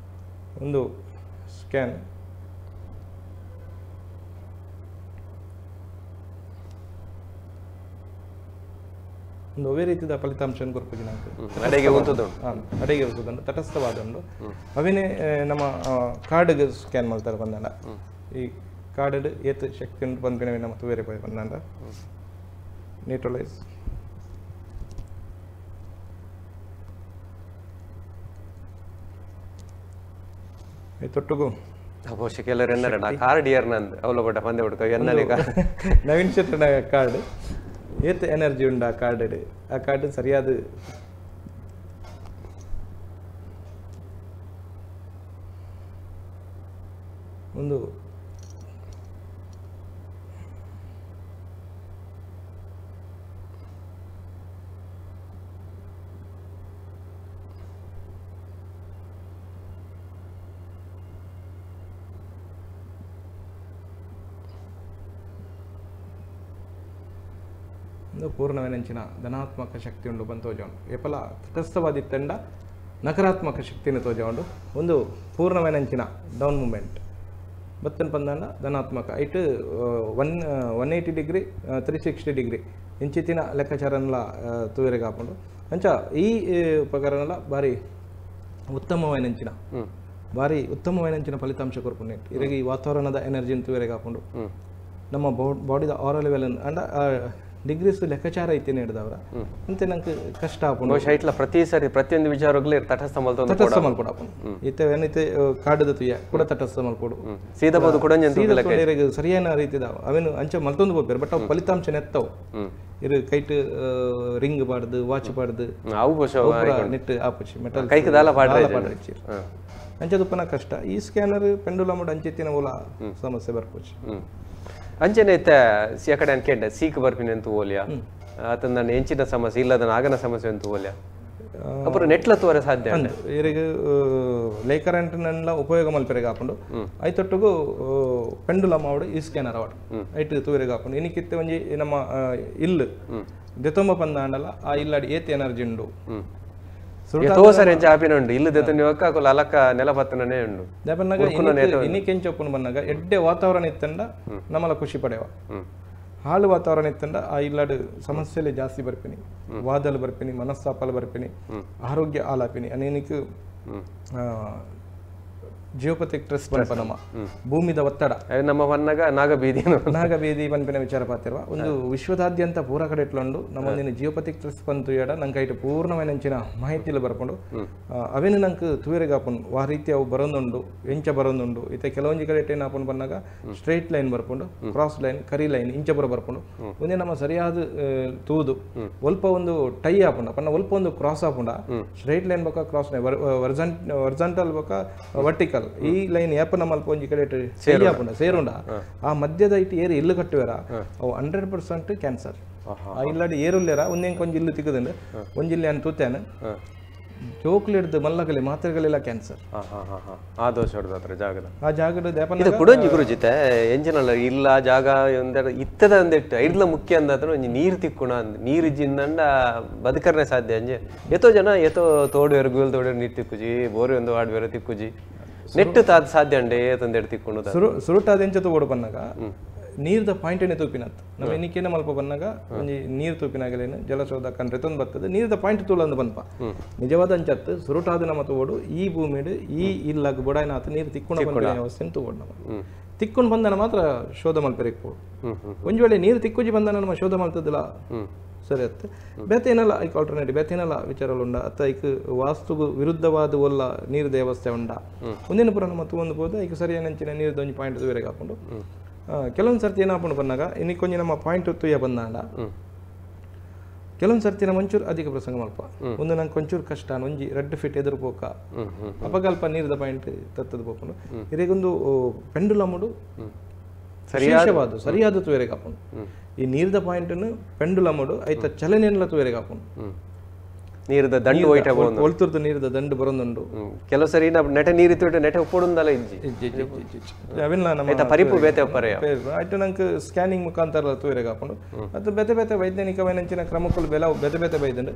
ಒಂದು ಸ್ಕ್ಯಾನ್ ಒಂದು ಅವೇ ರೀತಿಯ ಫಲಿತಾಂಶ ಕೊರ್ಪುಜಿ ನಂಗೆ ಅಡೆಗೆ ಉಂಟು ಅಡೆಗೆ ಉಂಟು ತಟಸ್ಥವಾದ ಉಂಡು ಅವೇನೇ ನಮ್ಮ ಕಾರ್ಡ್ಗೆ ಸ್ಕ್ಯಾನ್ ಮಾಡ್ತಾರೆ ಬಂದಾಂಡ ಈ ಕಾರ್ಡ್ ಏತ್ ಶಕ್ತಿ ಉಂಟು ಬಂದ್ಪಿನ ನಮ್ಮ ತೂವೆರೆ ಪೋಯ್ ಬಂದಾಂಡ ನ್ಯೂಟ್ರಲೈಸ್ ತೊಟ್ಟುಗು ಬಹುಶಃ ಕೆಲವರು ಎನ್ನರಣ ಕಾರ್ಡ್ ಇಯರ್ ನಂದು ಅವಲ ಬಟ್ಟ ಪಂದೆ ಹುಡುಕ ಎನ್ನನೆ ನವೀನ್ ಶೆಟ್ಟನ ಕಾರ್ಡ್ ಏತ್ ಎನರ್ಜಿ ಉಂಡು ಆ ಕಾರ್ಡ್ ಆ ಕಾರ್ಡ್ ಸರಿಯಾದ ಒಂದು ಪೂರ್ಣವೆನಂಚಿನ ಧನಾತ್ಮಕ ಶಕ್ತಿ ಉಂಡು ಬಂದು ತೋಜೋಂಡು ಏಪಲ ತಟಸ್ಥವಾದಿತ್ತಂಡ ನಕಾರಾತ್ಮಕ ಶಕ್ತಿಯನ್ನು ತೋಜೋಂಡು ಒಂದು ಪೂರ್ಣವೆನಂಚಿನ ಡೌನ್ ಮೂಮೆಂಟ್ ಬತ್ತನ್ ಪಂದಾಂಡ ಧನಾತ್ಮಕ ಐಟ್ 180 ಡಿಗ್ರಿ 360 ಡಿಗ್ರಿ ಇಂಚಿತ್ತಿನ ಲೆಕ್ಕಾಚಾರನ್ಲ ತೂವೆರೆಗ್ ಆಪುಂಡು ಅಂಚ ಈ ಉಪಕರಣಲ ಭಾರಿ ಉತ್ತಮವಾಯಿನಂಚಿನ ಭಾರಿ ಉತ್ತಮವಾಯಿನಂಚಿನ ಫಲಿತಾಂಶ ಕೊರ್ಪುಂಡು ಇರೆಗ್ ಈ ವಾತಾವರಣದ ಎನರ್ಜಿನ್ ತೂವೆರೆಗ್ ಆಪುಂಡು ನಮ್ಮ ಬಾಡಿದ ಆರ ಲೆವೆಲ್ ಅಂಡ ಡಿಗ್ರೀಸ್ ಲೆಕ್ಕಾಚಾರ ಐತೇನೆ ಹಿಡಿದವರ ಅಂತೆ ನಂಗೆ ಕಷ್ಟ ಆಪುಂಡು ಬಹುಶಃ ಪ್ರತಿ ಸರಿ ಪ್ರತಿಯೊಂದು ವಿಚಾರಗ್ಲೂ ತಟಸ್ಥ ಮಲ್ತೊಂದು ತಟಸ್ಥ ಮಲ್ಪೊಡು ಆಪುಂಡು ಇತ್ತೆ ಏನೈತೆ ಕಾಡದ ತುಯ್ಯ ಕೂಡ ತಟಸ್ಥ ಮಲ್ಪೊಡು ಸೀದಾ ಬೋದು ಕೂಡ ಸರಿಯಾದ ರೀತಿದ ಅವೇನು ಅಂಚ ಮಲ್ತೊಂದು ಪೋಪೆರ್ ಬಟ್ ಅವು ಫಲಿತಾಂಶ ನೆತ್ತವು ಇರು ಕೈಟ್ ರಿಂಗ್ ಬಾಡ್ದು ವಾಚ್ ಬಾಡ್ದು ಅವು ಬಹುಶಃ ನೆಟ್ ಆಪುಜಿ ಮೆಟಲ್ ಕೈಕ್ ದಾಲ ಪಾಡ್ರೆ ಅಂಚದುಪ್ಪನ ಕಷ್ಟ ಈ ಸ್ಕ್ಯಾನರ್ ಪೆಂಡುಲಮ್ ಅಂಚಿತ್ತಿನ ಓಲ ಸಮಸ್ಯೆ ಬರ್ಪುಜಿ ಅಂಚನೆ ಇತ್ತೆ ಸಿಯ ಕಡೆ ಅನ್ಕೆಂಡೆ ಸೀಕ್ ಬರ್ಪಿನ ಅಂತ ಓಲಿಯಾ ಆತನ ಎಂಚಿನ ಸಮಸ್ಯೆ ಇಲ್ಲದ ನಾಗನ ಸಮಸ್ಯೆ ಅಂತ ಓಲ್ಯ ಅಪುರ ನೆಟ್ಲ ತೋರೆ ಸಾಧ್ಯ ಇರೆಗ್ ಲೇಕರೆಂಟ್ ನನ್ಲ ಉಪಯೋಗ ಮಲ್ಪೆರೆಗ್ ಆಪುಂಡು ಐತೊಟ್ಟುಗು ಪೆಂಡುಲಮ್ ಆವಡ್ ಈ ಸ್ಕ್ಯಾನರ್ ಆವಡ್ ಐಟ್ ತೂವೆರೆಗ್ ಆಪುಂಡು ಇನಿಕಿತ್ತೆ ಒಂಜಿ ನಮ್ಮ ಇಲ್ಲು ದೆತೊಂಬ ಪಂದಾಂಡಲ ಆ ಇಲ್ಲಡ್ ಏತ್ ಎನರ್ಜಿ ಉಂಡು ಎತೋ ಸರಿ ಎಂಚ ಆಪಿನ ಉಂಡು ಇಲ್ಲು ದೆತೊಂಡಿ ಬೊಕ್ಕ ಅಕುಲು ಅಲಕ್ಕ ನೆಲ ಪತ್ತುನನೇ ಉಂಡು ದಾಯೆ ಇನಿಕ್ ಎಂಚ ಉಪ್ಪುಂಡು ಪನ್ನಗ ಎಡ್ಡೆ ವಾತಾವರಣ ಇತ್ತಂಡ ನಮಲ ಖುಷಿ ಪಡೆವ ಹಾಳು ವಾತಾವರಣ ಇತ್ತಂಡ ಆ ಇಲ್ಲಡ್ ಸಮಸ್ಯೆಲೆ ಜಾಸ್ತಿ ಬರ್ಪಿನಿ ವಾದಲು ಬರ್ಪಿನಿ ಮನಸ್ತಾಪಲು ಬರ್ಪಿನಿ ಆರೋಗ್ಯ ಹಾಳಾಪಿನಿ ಅನೇನಿಕ್ ಜಿಯೋಪತಿಕ್ ಸ್ಟ್ರೆಸ್ ಪನ್ಪ ನಮ್ಮ ಭೂಮಿದ ಒತ್ತಡ ನಮ್ಮ ಪನ್ನಗ ನಾಗಬೀದಿ ನಾಗಬೀದಿ ಪನ್ಪಿನ ವಿಚಾರ ಪಾತಿರುವ ಒಂದು ವಿಶ್ವದಾದ್ಯಂತ ಪೂರ ಕಡೆ ಇಟ್ಲುಂಡು ನಮ್ಮ ಒಂದಿನ ಜಿಯೋಪತಿಕ್ ಸ್ಟ್ರೆಸ್ ಪಂತು ಎಡ ನಂಗೆ ಐಟ್ ಪೂರ್ಣమైన ಅಂಚಿನ ಮಾಹಿತಿಲು ಬರ್ಪುಂಡು ಅವೇನು ನಂಗೆ ತೂವೆರೆಗ್ ಆಪುಂಡು ವಾ ರೀತಿ ಅವು ಬರೋದುಂಡು ಎಂಚ ಬರೋದುಂಡು ಇತ್ತೆ ಕೆಲವೊಂಜಿ ಕಡೆ ಏನ್ ಆಪುಂಡು ಪನ್ನಗ ಸ್ಟ್ರೈಟ್ ಲೈನ್ ಬರ್ಪುಂಡು ಕ್ರಾಸ್ ಲೈನ್ ಕರಿ ಲೈನ್ ಇಂಚ ಪೂರ ಬರ್ಪುಂಡು ಒಂದೇ ನಮ್ಮ ಸರಿಯಾದ ತೂದು ಒಲ್ಪ ಒಂದು ಟೈ ಆಪುಂಡ ಪನ್ನ ಒಲ್ಪ ಒಂದು ಕ್ರಾಸ್ ಆಪುಂಡ ಸ್ಟ್ರೈಟ್ ಲೈನ್ ಬೊಕ್ಕ cross line horizontal ಬೊಕ್ಕ ವರ್ಟಿಕಲ್ ಈ ಲೈನ್ ಏಪ ನಮ್ಮ ಅಲ್ಪ ಒಂಜಿ ಕಡೆ ಸೇರುಂಡ ಸೇರುಂಡ ಆ ಮಧ್ಯದ ಇಟ್ಟು ಏರು ಇಲ್ಲು ಕಟ್ಟುವೆರ ಅವು 100% ಕ್ಯಾನ್ಸರ್ ಆ ಇಲ್ಲಡಿ ಏರುಲ್ಲೇರ ಒಂದೇಂ ಕೊಂಜಿ ಇಲ್ಲು ತಿಕ್ಕದಂಡು ಒಂಜಿ ಇಲ್ಲಿ ಅನ್ ತೂತೇನೆ ಜೋಕ್ಲಿಡ್ದು ಮಲ್ಲಗಲಿ ಮಾತ್ರೆಗಳೆಲ್ಲ ಕ್ಯಾನ್ಸರ್ ಆ ದೋಷ ಹೊಡೆದ ಜಾಗದ ಆ ಜಾಗದ ಇದು ಕುಡೊಂಜಿ ಗುರುಜಿತೆ ಎಂಜಿನಲ್ಲ ಇಲ್ಲ ಜಾಗ ಒಂದೆರಡು ಇತ್ತದ ಒಂದೆಟ್ಟು ಐಡ್ಲ ಮುಖ್ಯ ಅಂದಾದ್ರೆ ಒಂಜಿ ನೀರು ತಿಕ್ಕುಣ ಅಂದ್ ನೀರು ಇಜ್ಜಿಂದಂಡ ಬದುಕರ್ನೆ ಸಾಧ್ಯ ಅಂಜೆ ಎತೋ ಜನ ಎತೋ ತೋಡುವೆರು ಗುಲ್ ತೋಡುವೆರು ನೀರು ತಿಕ್ಕುಜಿ ಬೋರು ಒಂದು ಆಡ್ಬೇರು ತಿಕ್ಕುಜಿ ನೆಟ್ಟು ತಾದ್ ಸಾಧ್ಯ ಅಂಡೆ ಏತೊಂದೆರಡು ತಿಕ್ಕೊಂಡು ಸುರುಟಾದ ಎಂಚ ತೋಡು ಪನ್ನಗ ನೀರ್ದ ಪಾಯಿಂಟನೇ ತೂಪಿನತ್ ನಮ್ಮ ಎನಿಕೇನ ಮಲ್ಪ ಬನ್ನಗ ಒಂಜಿ ನೀರು ತೂಪಿನಾಗಲೇನು ಜಲಶೋಧ ಕಂಡ್ರೆ ತೊಂದು ಬರ್ತದೆ ನೀರ್ದ ಪಾಯಿಂಟ್ ತೂಲಂದು ಬನ್ಪ ನಿಜವಾದ ಅಂಚತ್ತು ಸುರುಟಾದ ನಮ್ಮ ತೋಡು ಈ ಭೂಮಿಡು ಈ ಇಲ್ಲಾಗ ಬೊಡಾಯ್ನಾಥ ನೀರು ತಿಕ್ಕೊಂಡು ಬಂದ ವ್ಯವಸ್ಥೆನ ತೋಡು ನಮ್ಮ ತಿಕ್ಕೊಂಡು ಬಂದನ ಮಾತ್ರ ಶೋಧ ಮಲ್ಪೆರೆಗ್ ಪೋಡು ಒಂಜಿ ವೇಳೆ ನೀರು ತಿಕ್ಕುಜಿ ಬಂದನ ನಮ್ಮ ಶೋಧ ಮಲ್ತದಿಲ್ಲ ಸರಿ ಅತ್ತೆ ಬೇತೇನಲ್ಲ ಐಕ್ ಆಲ್ಟರ್ನೇಟಿವ್ ಬೇತೇನಲ್ಲ ವಿಚಾರలు ಉಂಡ ಅತ್ತ ಐಕ್ ವಾಸ್ತುಗು ವಿರುದ್ಧವಾದ ಒಲ್ಲ ನೀರು ವ್ಯವಸ್ಥೆ ಉಂಡ ಒಂದಿನ ಪುರ ನಮ್ಮ ತೂವೊಂದು ಪೋದು ಐಕ್ ಸರಿಯಾದ ನೀರ್ದ ಒಂಜಿ ಪಾಯಿಂಟ್ ಬೇರೆಗೆ ಹಾಕೊಂಡು ಕೆಲವೊಂದು ಸರ್ತಿ ಏನಾಪುಂಡು ಬಂದಾಗ ಇನ್ನಿಕ್ ಒಂಜಿ ನಮ್ಮ ಪಾಯಿಂಟ್ ತುಯ್ಯ ಬಂದಾಂಡ ಕೆಲವೊಂದು ಸರ್ತಿ ನಮ್ಮ ಒಂಚೂರು ಅಧಿಕ ಪ್ರಸಂಗ ಮಲ್ಪ ಒಂದು ನಂಗೆ ಒಂಚೂರು ಕಷ್ಟ ಒಂಜಿ ರೆಡ್ ಫಿಟ್ ಎದುರು ಪೋಕ ಅಪಗಲ್ಪ ನೀರ್ದ ಪಾಯಿಂಟ್ ತತ್ತದ ಪೋಪುಂಡು ಇದಕ್ಕೊಂದು ಪೆಂಡುಲಮುಡು ವಿಶೇಷವಾದ ಸರಿಯಾದ ತುವೆರೆಗೆ ಹಾಪುಂಡು ಈ ನೀರ್ದ ಪಾಯಿಂಟನ್ನು ಪೆಂಡುಲಮುಡು ಐತ ಚಲನೆಲ್ಲ ತುವೆರೆಗೆ ಹಾಪುಂಡು ನೀರ್ದ ದಂಡು ಒಯ್ಟ ಒಲ್ತುರ್ದು ನೀರ್ದ ದಂಡು ಬರೋದುಂಡು ಕೆಲವು ಸರಿ ನೆಟೆ ನೀರು ಇತ್ತು ನೆಟೆ ಉಪ್ಪುಡುಂದಲ್ಲ ಇಜ್ಜಿ ಅವೆಲ್ಲ ನಮ್ಮ ಪರಿಪು ಬೇತೆ ಒಪ್ಪರೆ ಐಟು ನಂಗೆ ಸ್ಕ್ಯಾನಿಂಗ್ ಮುಖಾಂತರ ತೂರೆಗೆ ಹಾಕೊಂಡು ಮತ್ತು ಬೇತೆ ಬೇತೆ ವೈಜ್ಞಾನಿಕವೈನಂಚಿನ ಕ್ರಮಕ್ಕಳು ಬೆಲ ಬೇತೆ ಬೇತೆ ಬೈದಂಡು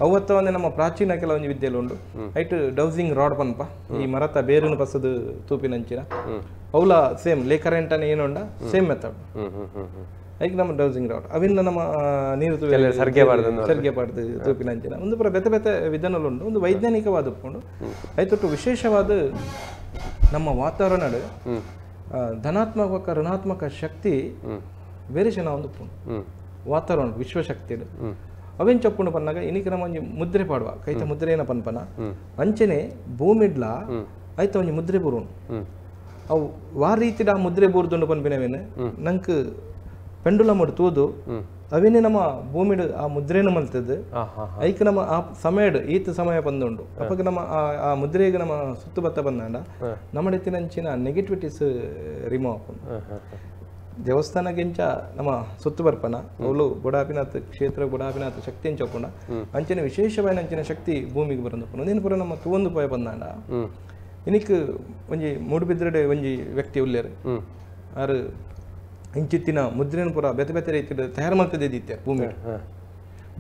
ಅವತ್ತ ಒಂದು ನಮ್ಮ ಪ್ರಾಚೀನ ಕೆಲವೊಂದು ವಿದ್ಯೆಲು ಉಂಡು ಐಟು ಡೌಸಿಂಗ್ ರಾಡ್ ಪನ್ಪ ಈ ಮರತ ಬೇರಿನ ಪಸದು ತೂಪಿನಂಚಿನ ಅವಲ ಸೇಮ್ ಲೇಕರೆಂಟನೆ ಏನುಂಡ ಸೇಮ್ ಮೆಥಡ್ ಐಕ್ ನಮ್ಮ ಡೌಸಿಂಗ್ ರಾಡ್ ಅವಿಂದ ನಮ್ಮ ನೀರು ಸರ್ಗೆ ಪಾಡ್ದು ತೂಪಿನ ಅಂಚಿನ ಒಂದು ಪೂರ ಬೇತೆ ಬೇತೆ ವಿಧಾನಗಳು ಉಂಟು ಒಂದು ವೈಜ್ಞಾನಿಕವಾದ ಉಪ್ಪುಂಡು ಐತೊಟ್ಟು ವಿಶೇಷವಾದ ನಮ್ಮ ವಾತಾವರಣ ಧನಾತ್ಮಕ ಋಣಾತ್ಮಕ ಶಕ್ತಿ ವೇರಿಯೇಷನ್ ಒಂದು ಉಪ್ಪುಂಡು ವಾತಾವರಣ ವಿಶ್ವಶಕ್ತಿ ಅವೇನ್ ಚೊಪ್ಪುಂಡು ಪನ್ನಾಗ ಇನಿಕ್ ನಮ್ಮ ಒಂಜಿ ಮುದ್ರೆ ಪಾಡುವ ಕೈತ ಮುದ್ರೆ ಏನ ಪನ್ಪನ ಅಂಚನೆ ಭೂಮಿಡ್ಲ ಐತ ಒಂಜಿ ಮುದ್ರೆ ಬೂರುಂಡು ಅವು ವಾ ರೀತಿಡ ಮುದ್ರೆ ಬೂರ್ದುಂಡು ಪನ್ಪಿನವೇನು ನಂಕ್ ಪೆಂಡುಲಮುಡು ತೂದು ಅವೇನೇ ನಮ್ಮ ಭೂಮಿಡು ಆ ಮುದ್ರೆನು ಮಲ್ತದ್ದು ಐಕ್ ನಮ್ಮ ಆ ಸಮಯಡ್ ಈತ ಸಮಯ ಬಂದುಂಡು ಅಪ್ಪಗ ನಮ್ಮ ಆ ಮುದ್ರೆಗೆ ನಮ್ಮ ಸುತ್ತು ಬತ್ತ ಬಂದಾಂಡ ನಮ್ಮ ನೆಗೆಟಿವಿಟೀಸ್ ರಿಮೂವ್ ಆಪುಂಡು ದೇವಸ್ಥಾನಕ್ಕಿಂಚ ನಮ್ಮ ಸುತ್ತು ಬರ್ಪನ ಅವಳು ಬುಡಾಪಿನಾಥ್ ಕ್ಷೇತ್ರ ಬುಡಾಪಿನಾಥ್ ಶಕ್ತಿ ಅಂಚ ಒಪ್ಪುಂಡ ಅಂಚಿನ ವಿಶೇಷವಾದ ಅಂಚಿನ ಶಕ್ತಿ ಭೂಮಿಗೆ ಬರಂದಪ್ಪುಂಡು ಒಂದೇನು ಪೂರ ನಮ್ಮ ತೂವೊಂದು ಪೋಯ ಬಂದಾಂಡ ಇನಿಕ್ ಒಂಜಿ ಮೂಡುಬಿದ್ರಡೆ ಒಂಜಿ ವ್ಯಕ್ತಿ ಉಲ್ಲೇರು ಆರು ಇಂಚಿತ್ತಿನ ಮುದ್ರೆನ ಪೂರ ಬೇತೆ ಬೇತೆ ರೀತಿಯ ತಯಾರು ಮಲ್ತದೆ ದಿತ್ಯ ಭೂಮಿ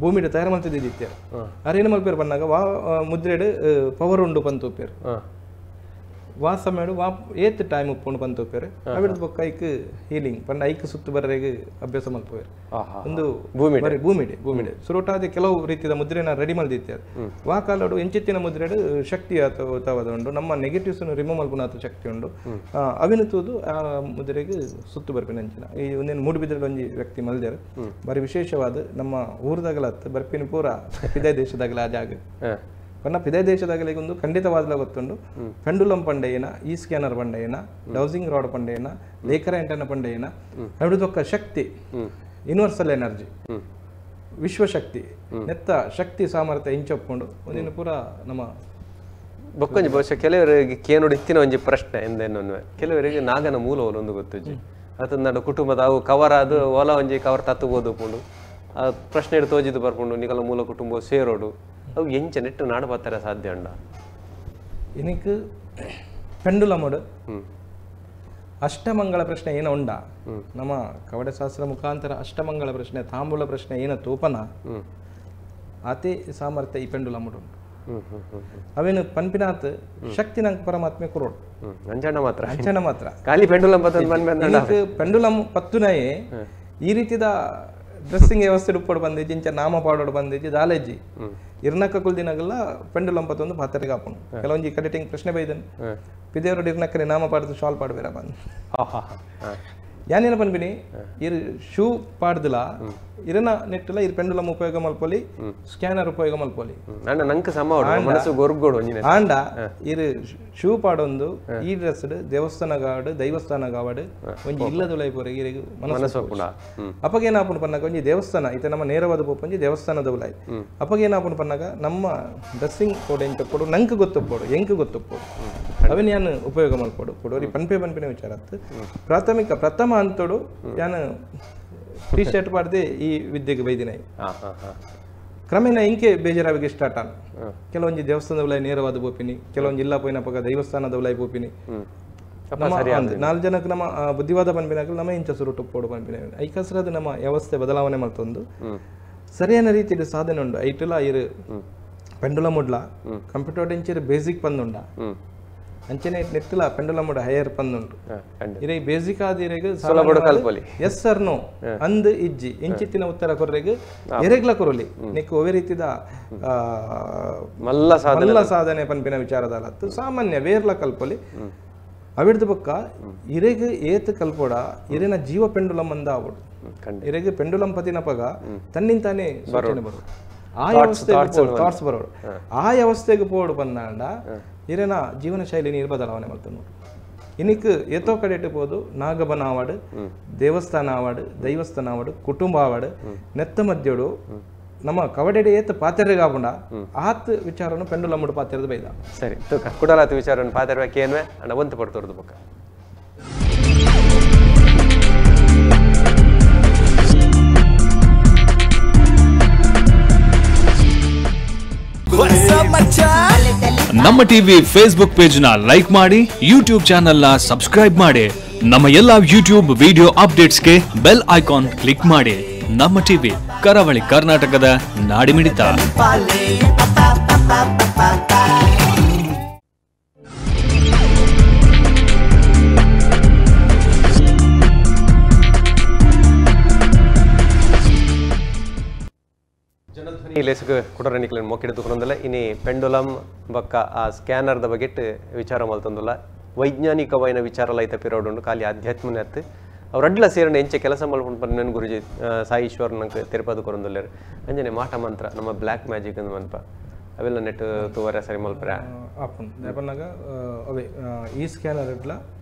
ಭೂಮಿಡ್ ತಯಾರು ಮಲ್ತದೆ ದಿತ್ಯ ಆರು ಏನು ಮಲ್ಪೇರು ಬಂದಾಗ ವಾ ಮುದ್ರೆಡ್ ಪವರ್ ಉಂಡು ಪಂತೂಪೇರು ವಾ ಸಮಯಡು ವಾ ಏತ್ ಟೈಮ್ ಉಪ್ಪುಂಡು ಪಂತೂಪೇರು ಅವಿಡ್ದು ಬೊಕ್ಕ ಐಕ್ ಹೀಲಿಂಗ್ ಪಂಡ ಐಕ್ ಸುತ್ತು ಬರರೆಗೆ ಅಭ್ಯಾಸ ಮಲ್ಪವೇರು ಒಂದು ಭೂಮಿಡೆ ಭೂಮಿಡೆ ಭೂಮಿಡೆ ಸುರುಟಾದ ಕೆಲವು ರೀತಿಯ ಮುದ್ರೆನ ರೆಡಿ ಮಲ್ದಿತ್ತಾರೆ ವಾ ಕಾಲಡು ಎಂಚಿತ್ತಿನ ಮುದ್ರೆಡು ಶಕ್ತಿ ಆತವಾದ ಉಂಡು ನಮ್ಮ ನೆಗೆಟಿವ್ಸ್ ರಿಮೂವ್ ಮಲ್ಪುನಾತ ಶಕ್ತಿ ಉಂಡು ಅವಿನ ತೂದು ಆ ಮುದ್ರೆಗೆ ಸುತ್ತು ಬರ್ಪಿನ ಅಂಚಿನ ಈ ಒಂದೇನು ಮೂಡುಬಿದ್ರೆ ಒಂಜಿ ವ್ಯಕ್ತಿ ಮಲ್ದೇರು ಬಾರಿ ವಿಶೇಷವಾದ ನಮ್ಮ ಊರ್ದಾಗಲತ್ತು ಬರ್ಪಿನ ಪೂರ ಪಿದಾಯ್ ದೇಶದಾಗಲ ಆ ಜಾಗ ಪನ್ನ ಪಿದಾಯ್ ದೇಶದಾಗಲೇ ಒಂದು ಖಂಡಿತವಾದಲ ಗೊತ್ತುಂಡು ಪೆಂಡುಲಂ ಪಂಡೆಯನ ಈ ಸ್ಕ್ಯಾನರ್ ಪಂಡೆಯನ ಡೌಸಿಂಗ್ ರಾಡ್ ಪಂಡೆಯನ ಲೇಖರ ಎಂಟನ ಪಂಡೆಯನ ಅವಿಡದೊಕ್ಕ ಶಕ್ತಿ ಯೂನಿವರ್ಸಲ್ ಎನರ್ಜಿ ವಿಶ್ವಶಕ್ತಿ ನೆತ್ತ ಶಕ್ತಿ ಸಾಮರ್ಥ್ಯ ಇಂಚೊಪ್ಕೊಂಡು ಒಂದಿನ ಪೂರ ನಮ್ಮ ಬೊಕ್ಕೊಂಜಿ ಬಹುಶಃ ಕೆಲವರಿಗೆ ಕೇನೋಡು ಇತ್ತಿನ ಒಂಜಿ ಪ್ರಶ್ನೆ ಎಂದೇನು ಕೆಲವರಿಗೆ ನಾಗನ ಮೂಲ ಒಂದು ಗೊತ್ತುಜಿ ಅದನ್ನ ಕುಟುಂಬದ ಅವು ಕವರ್ ಅದು ಓಲ ಒಂಜಿ ಕವರ್ ತತ್ತುಬೋದು ಪುಂಡು ಪ್ರಶ್ನೆ ತೋಜಿದು ಬರ್ಪುಂಡು ನಿಕಲ ಮೂಲ ಕುಟುಂಬ ಸೇರೋಡು ಅವು ಎಂಚ ನೆಟ್ಟು ನಾಡು ಬತ್ತಾರೆ ಸಾಧ್ಯ ಅಂಡ ಇನಿಕ್ ಪೆಂಡುಲಮಡು ಅಷ್ಟಮಂಗಳ ಪ್ರಶ್ನೆ ಏನ ಉಂಡ ನಮ್ಮ ಕವಡೆ ಶಾಸ್ತ್ರ ಮುಖಾಂತರ ಅಷ್ಟಮಂಗಳ ಪ್ರಶ್ನೆ ತಾಂಬೂಲ ಪ್ರಶ್ನೆ ಏನ ತೋಪನ ಆತೇ ಸಾಮರ್ಥ್ಯ ಈ ಪೆಂಡುಲಮಡು ಉಂಟು. ಅವೇನು ಪನ್ಪಿನಾತ್ ಶಕ್ತಿ ನಂಗೆ ಪರಮಾತ್ಮೆ ಕೊರೋಡು ಅಂಚನ ಮಾತ್ರ ಅಂಚನ ಮಾತ್ರ ಖಾಲಿ ಪೆಂಡುಲಂ ಪೆಂಡುಲಂ ಪತ್ತುನಯೇ ಈ ರೀತಿದ ಡ್ರೆಸ್ಸಿಂಗ್ ವ್ಯವಸ್ಥೆ ಉಪ್ಪೋಡು ಬಂದಿಜ್ಜಿ ಇಂಚ ನಾಮ ಪಾಡೋಡು ಬಂದಿಜ್ಜಿ ದಾಲೆಜ್ಜಿ ಇರ್ನಕ್ಕ ಕುಲ್ದಿನಾಗಲ್ಲ ಪೆಂಡುಲಂ ಪತ್ತೊಂದು ಪಾತ್ರೆಗೆ ಹಾಪುಂಡು ಕೆಲವೊಂಜಿ ಕಡೆಟಿಂಗ್ ಪ್ರಶ್ನೆ ಬೈದನು ಪಿದೇವರು ಇರ್ನಕ್ಕನೆ ನಾಮ ಪಾಡ್ದು ಶಾಲ್ ಪಾಡ್ಬೇರ ಬಂದು ಯಾನೇನ ಪನ್ಪಿನಿ ಇರ್ ಶೂ ಪಾಡ್ದಿಲ್ಲ ಇರನ ನೆಟ್ಟುಲ ಇರ್ ಪೆಂಡುಲಂ ಉಪಯೋಗ ಮಲ್ಪೊಲಿ ಸ್ಕ್ಯಾನರ್ ಉಪಯೋಗ ಮಲ್ಪೊಲಿ ಆಂಡ ಇರ್ ಶೂ ಪಾಡೊಂದು ಈ ಡ್ರೆಸ್ ದೇವಸ್ಥಾನ ಗಾಡು ದೈವಸ್ಥಾನ ಗಾವಡು ಒಂಜಿ ಇಲ್ಲದುಲೈ ಪೋರೆಗೆ ಇರೆಗ್ ಮನಸ್ಸು ಅಪಗ ಏನಾಪುಂಡು ಪನ್ನಾಗ ಒಂಜಿ ದೇವಸ್ಥಾನ ಇತ್ತೆ ನಮ್ಮ ನೇರವಾದ ಪೋಪೊಂಜಿ ದೇವಸ್ಥಾನದ ಉಲಾಯಿ ಅಪಗ ಏನಾಪುಂಡು ಪನ್ನಾಗ ನಮ್ಮ ಡ್ರೆಸ್ಸಿಂಗ್ ಕೋಡ್ ಎಂಚ ಕೊಡು ನಂಕ್ ಗೊತ್ತುಪ್ಪೋಡು ಎಂಕ್ ಗೊತ್ತುಪ್ಪೋಡು ಅವೇನು ಯಾನ್ ಉಪಯೋಗ ಮಲ್ಪೊಡು ಕೊಡೋರಿ ಪನ್ಪೆ ಪನ್ಪಿನ ವಿಚಾರ ಪ್ರಾಥಮಿಕ ಪ್ರಥಮ ಹಂತೋಡು ಯಾನ್ ಟಿ ಶರ್ಟ್ ಪಾಡ್ದೆ ಈ ವಿದ್ಯೆಗೆ ಬೈದಿನ ಕ್ರಮೇಣ ಇಂಕೆ ಬೇಜಾರಾಗಿ ಸ್ಟಾರ್ಟ್ ಆನ್ ಕೆಲವೊಂಜಿ ದೇವಸ್ಥಾನದ ಉಲಾಯಿ ನೇರವಾದ ಪೋಪಿನಿ ಕೆಲವೊಂಜಿ ಇಲ್ಲ ಪೋಯಿನ ಪಕ್ಕ ದೈವಸ್ಥಾನದ ಉಲಾಯಿ ಪೋಪಿನಿ ನಾಲ್ಕು ಜನಕ್ಕೆ ನಮ್ಮ ಬುದ್ಧಿವಾದ ಪನ್ಪಿನಾಗಲು ನಮ್ಮ ಇಂಚ ಸುರುಟು ಪೋಡು ಪನ್ಪಿನ ಐಕಸ್ರದ ನಮ್ಮ ವ್ಯವಸ್ಥೆ ಬದಲಾವಣೆ ಮಲ್ತೊಂದು ಸರಿಯಾದ ರೀತಿಯಲ್ಲಿ ಸಾಧನೆ ಉಂಡು ಐಟುಲ ಇರು ಪೆಂಡುಲ ಮುಡ್ಲ ಕಂಪ್ಯೂಟರ್ ಇಂಚಿರು ಬೇಸಿಕ್ ಪಂದುಂಡ ಅಂಚನೆ ನೆತ್ತಲ ಪೆಂಡುಲಮುಡ ಹೈಯರ್ ಪಂದುಂಟು ಇರೆ ಬೇಸಿಕ್ ಆದಿರೆಗ್ S sir no ಅಂದ್ ಇಜ್ಜಿ ಇಂಚಿತ್ತಿನ ಉತ್ತರ ಕೊರ್ರೆಗ್ ಎರೆಗ್ಲ ಕೊರಲಿ ನಿಕ್ ಒವೆ ರೀತಿದ ಮಲ್ಲ ಸಾಧನೆ ಪನ್ಪಿನ ವಿಚಾರದಲತ್ತು ಸಾಮಾನ್ಯ ವೇರ್ಲ ಕಲ್ಪೊಲಿ ಅವಿಡ್ದ ಬೊಕ್ಕ ಇರೆಗ್ ಏತ್ ಕಲ್ಪೊಡ ಇರೆನ ಜೀವ ಪೆಂಡುಲಂ ಅಂದ ಆವೊಡು ಇರೆಗ್ ಪೆಂಡುಲಂ ಪತಿನ ಪಗ ತನ್ನಿಂತಾನೆ ಸೂಚನೆ ಬರೋಡು ಆ ವ್ಯವಸ್ಥೆ ಥಾಟ್ಸ್ ಬರೋಡು ಆ ವ್ಯವಸ್ಥೆಗೆ ಪೋಡು ಪಂದಾಂಡ ಇರೆನ ಜೀವನ ಶೈಲಿ ನೀರು ಬದಲಾವಣೆ ಮಲ್ತೊಂಡು ಇನಿಕ್ ಏತೋ ಕಡೆಟ್ ಪೋದು ನಾಗಬನ ಆವಡ್ ದೇವಸ್ಥಾನ ಆವಡ್ ದೈವಸ್ಥಾನ ಆವಡ್ ಕುಟುಂಬ ಆವಡ್ ನೆತ್ತ ಮಧ್ಯಡು ನಮ್ಮ ಕವಡೆಡೆ ಏತ್ ಪಾತೆರೆಗ್ ಆಪುಂಡ ಆತ್ ವಿಚಾರನು ಪೆಂಡುಲಮ್ಮಡು ಪಾತೆರದ ಬೈದ ಸರಿ ತೂಕ ಕುಡಲಾತ ವಿಚಾರವನ್ನು ಪಾತೆರ್ವೆ ಕೇನ್ವೆ ಅಂಡ ಒಂತು ಪಡ್ತೋರ್ದು ಬೊಕ್ಕ ನಮ್ಮ TV Facebook page ನ ಲೈಕ್ ಮಾಡಿ, ಯೂಟ್ಯೂಬ್ ಚಾನೆಲ್ ನ ಸಬ್ಸ್ಕ್ರೈಬ್ ಮಾಡಿ, ನಮ್ಮ ಎಲ್ಲಾ ಯೂಟ್ಯೂಬ್ ವಿಡಿಯೋ ಅಪ್ಡೇಟ್ಸ್ಗೆ bell icon click ಮಾಡಿ. ನಮ್ಮ ಟಿವಿ ಕರಾವಳಿ ಕರ್ನಾಟಕದ ನಾಡಿಮಿಡಿತ. ಲೇಸುಗೆ ಕುಡರಣಿಕಲನ್ ಮೊಕ್ಕಿಡ್ದು ಕೊರೊಂದಲ್ಲ ಇನಿ ಪೆಂಡುಲಂ ಬೊಕ್ಕ ಆ ಸ್ಕ್ಯಾನರ್ದ ಬಗೆಟ್ ವಿಚಾರ ಮಲ್ತೊಂದುಲ್ಲ ವೈಜ್ಞಾನಿಕವಾಯಿನ ವಿಚಾರ ಐತ ಪಿರೋಡುಂಡು ಖಾಲಿ ಆಧ್ಯಾತ್ಮನೆ ಅತ್ತು ಅವರಡ್ಲ ಸೇರಣ ಎಂಚೆ ಕೆಲಸ ಮಲ್ಪುಂಡು ಪನ್ಪಿನ ಗುರುಜಿ ಸಾಯಿಶ್ವರ್ ನಂಗೆ ತೆರಪಾದು ಕೊರೊಂದುಲ್ಲೆರ್ ಅಂಜನೆ ಮಾಟ ಮಂತ್ರ ನಮ್ಮ ಬ್ಲ್ಯಾಕ್ ಮ್ಯಾಜಿಕ್ ಅಂದ್ ಮನ್ಪ ಅವೆಲ್ಲ ನೆಟ್ ತೂವರೆ ಸರಿ ಮಲ್ಪರೆ ಆಪುಂಡು ದಾಯೆ ಅವೇ ಈ ಸ್ಕ್ಯಾನರ್ ಇಡ್ಲ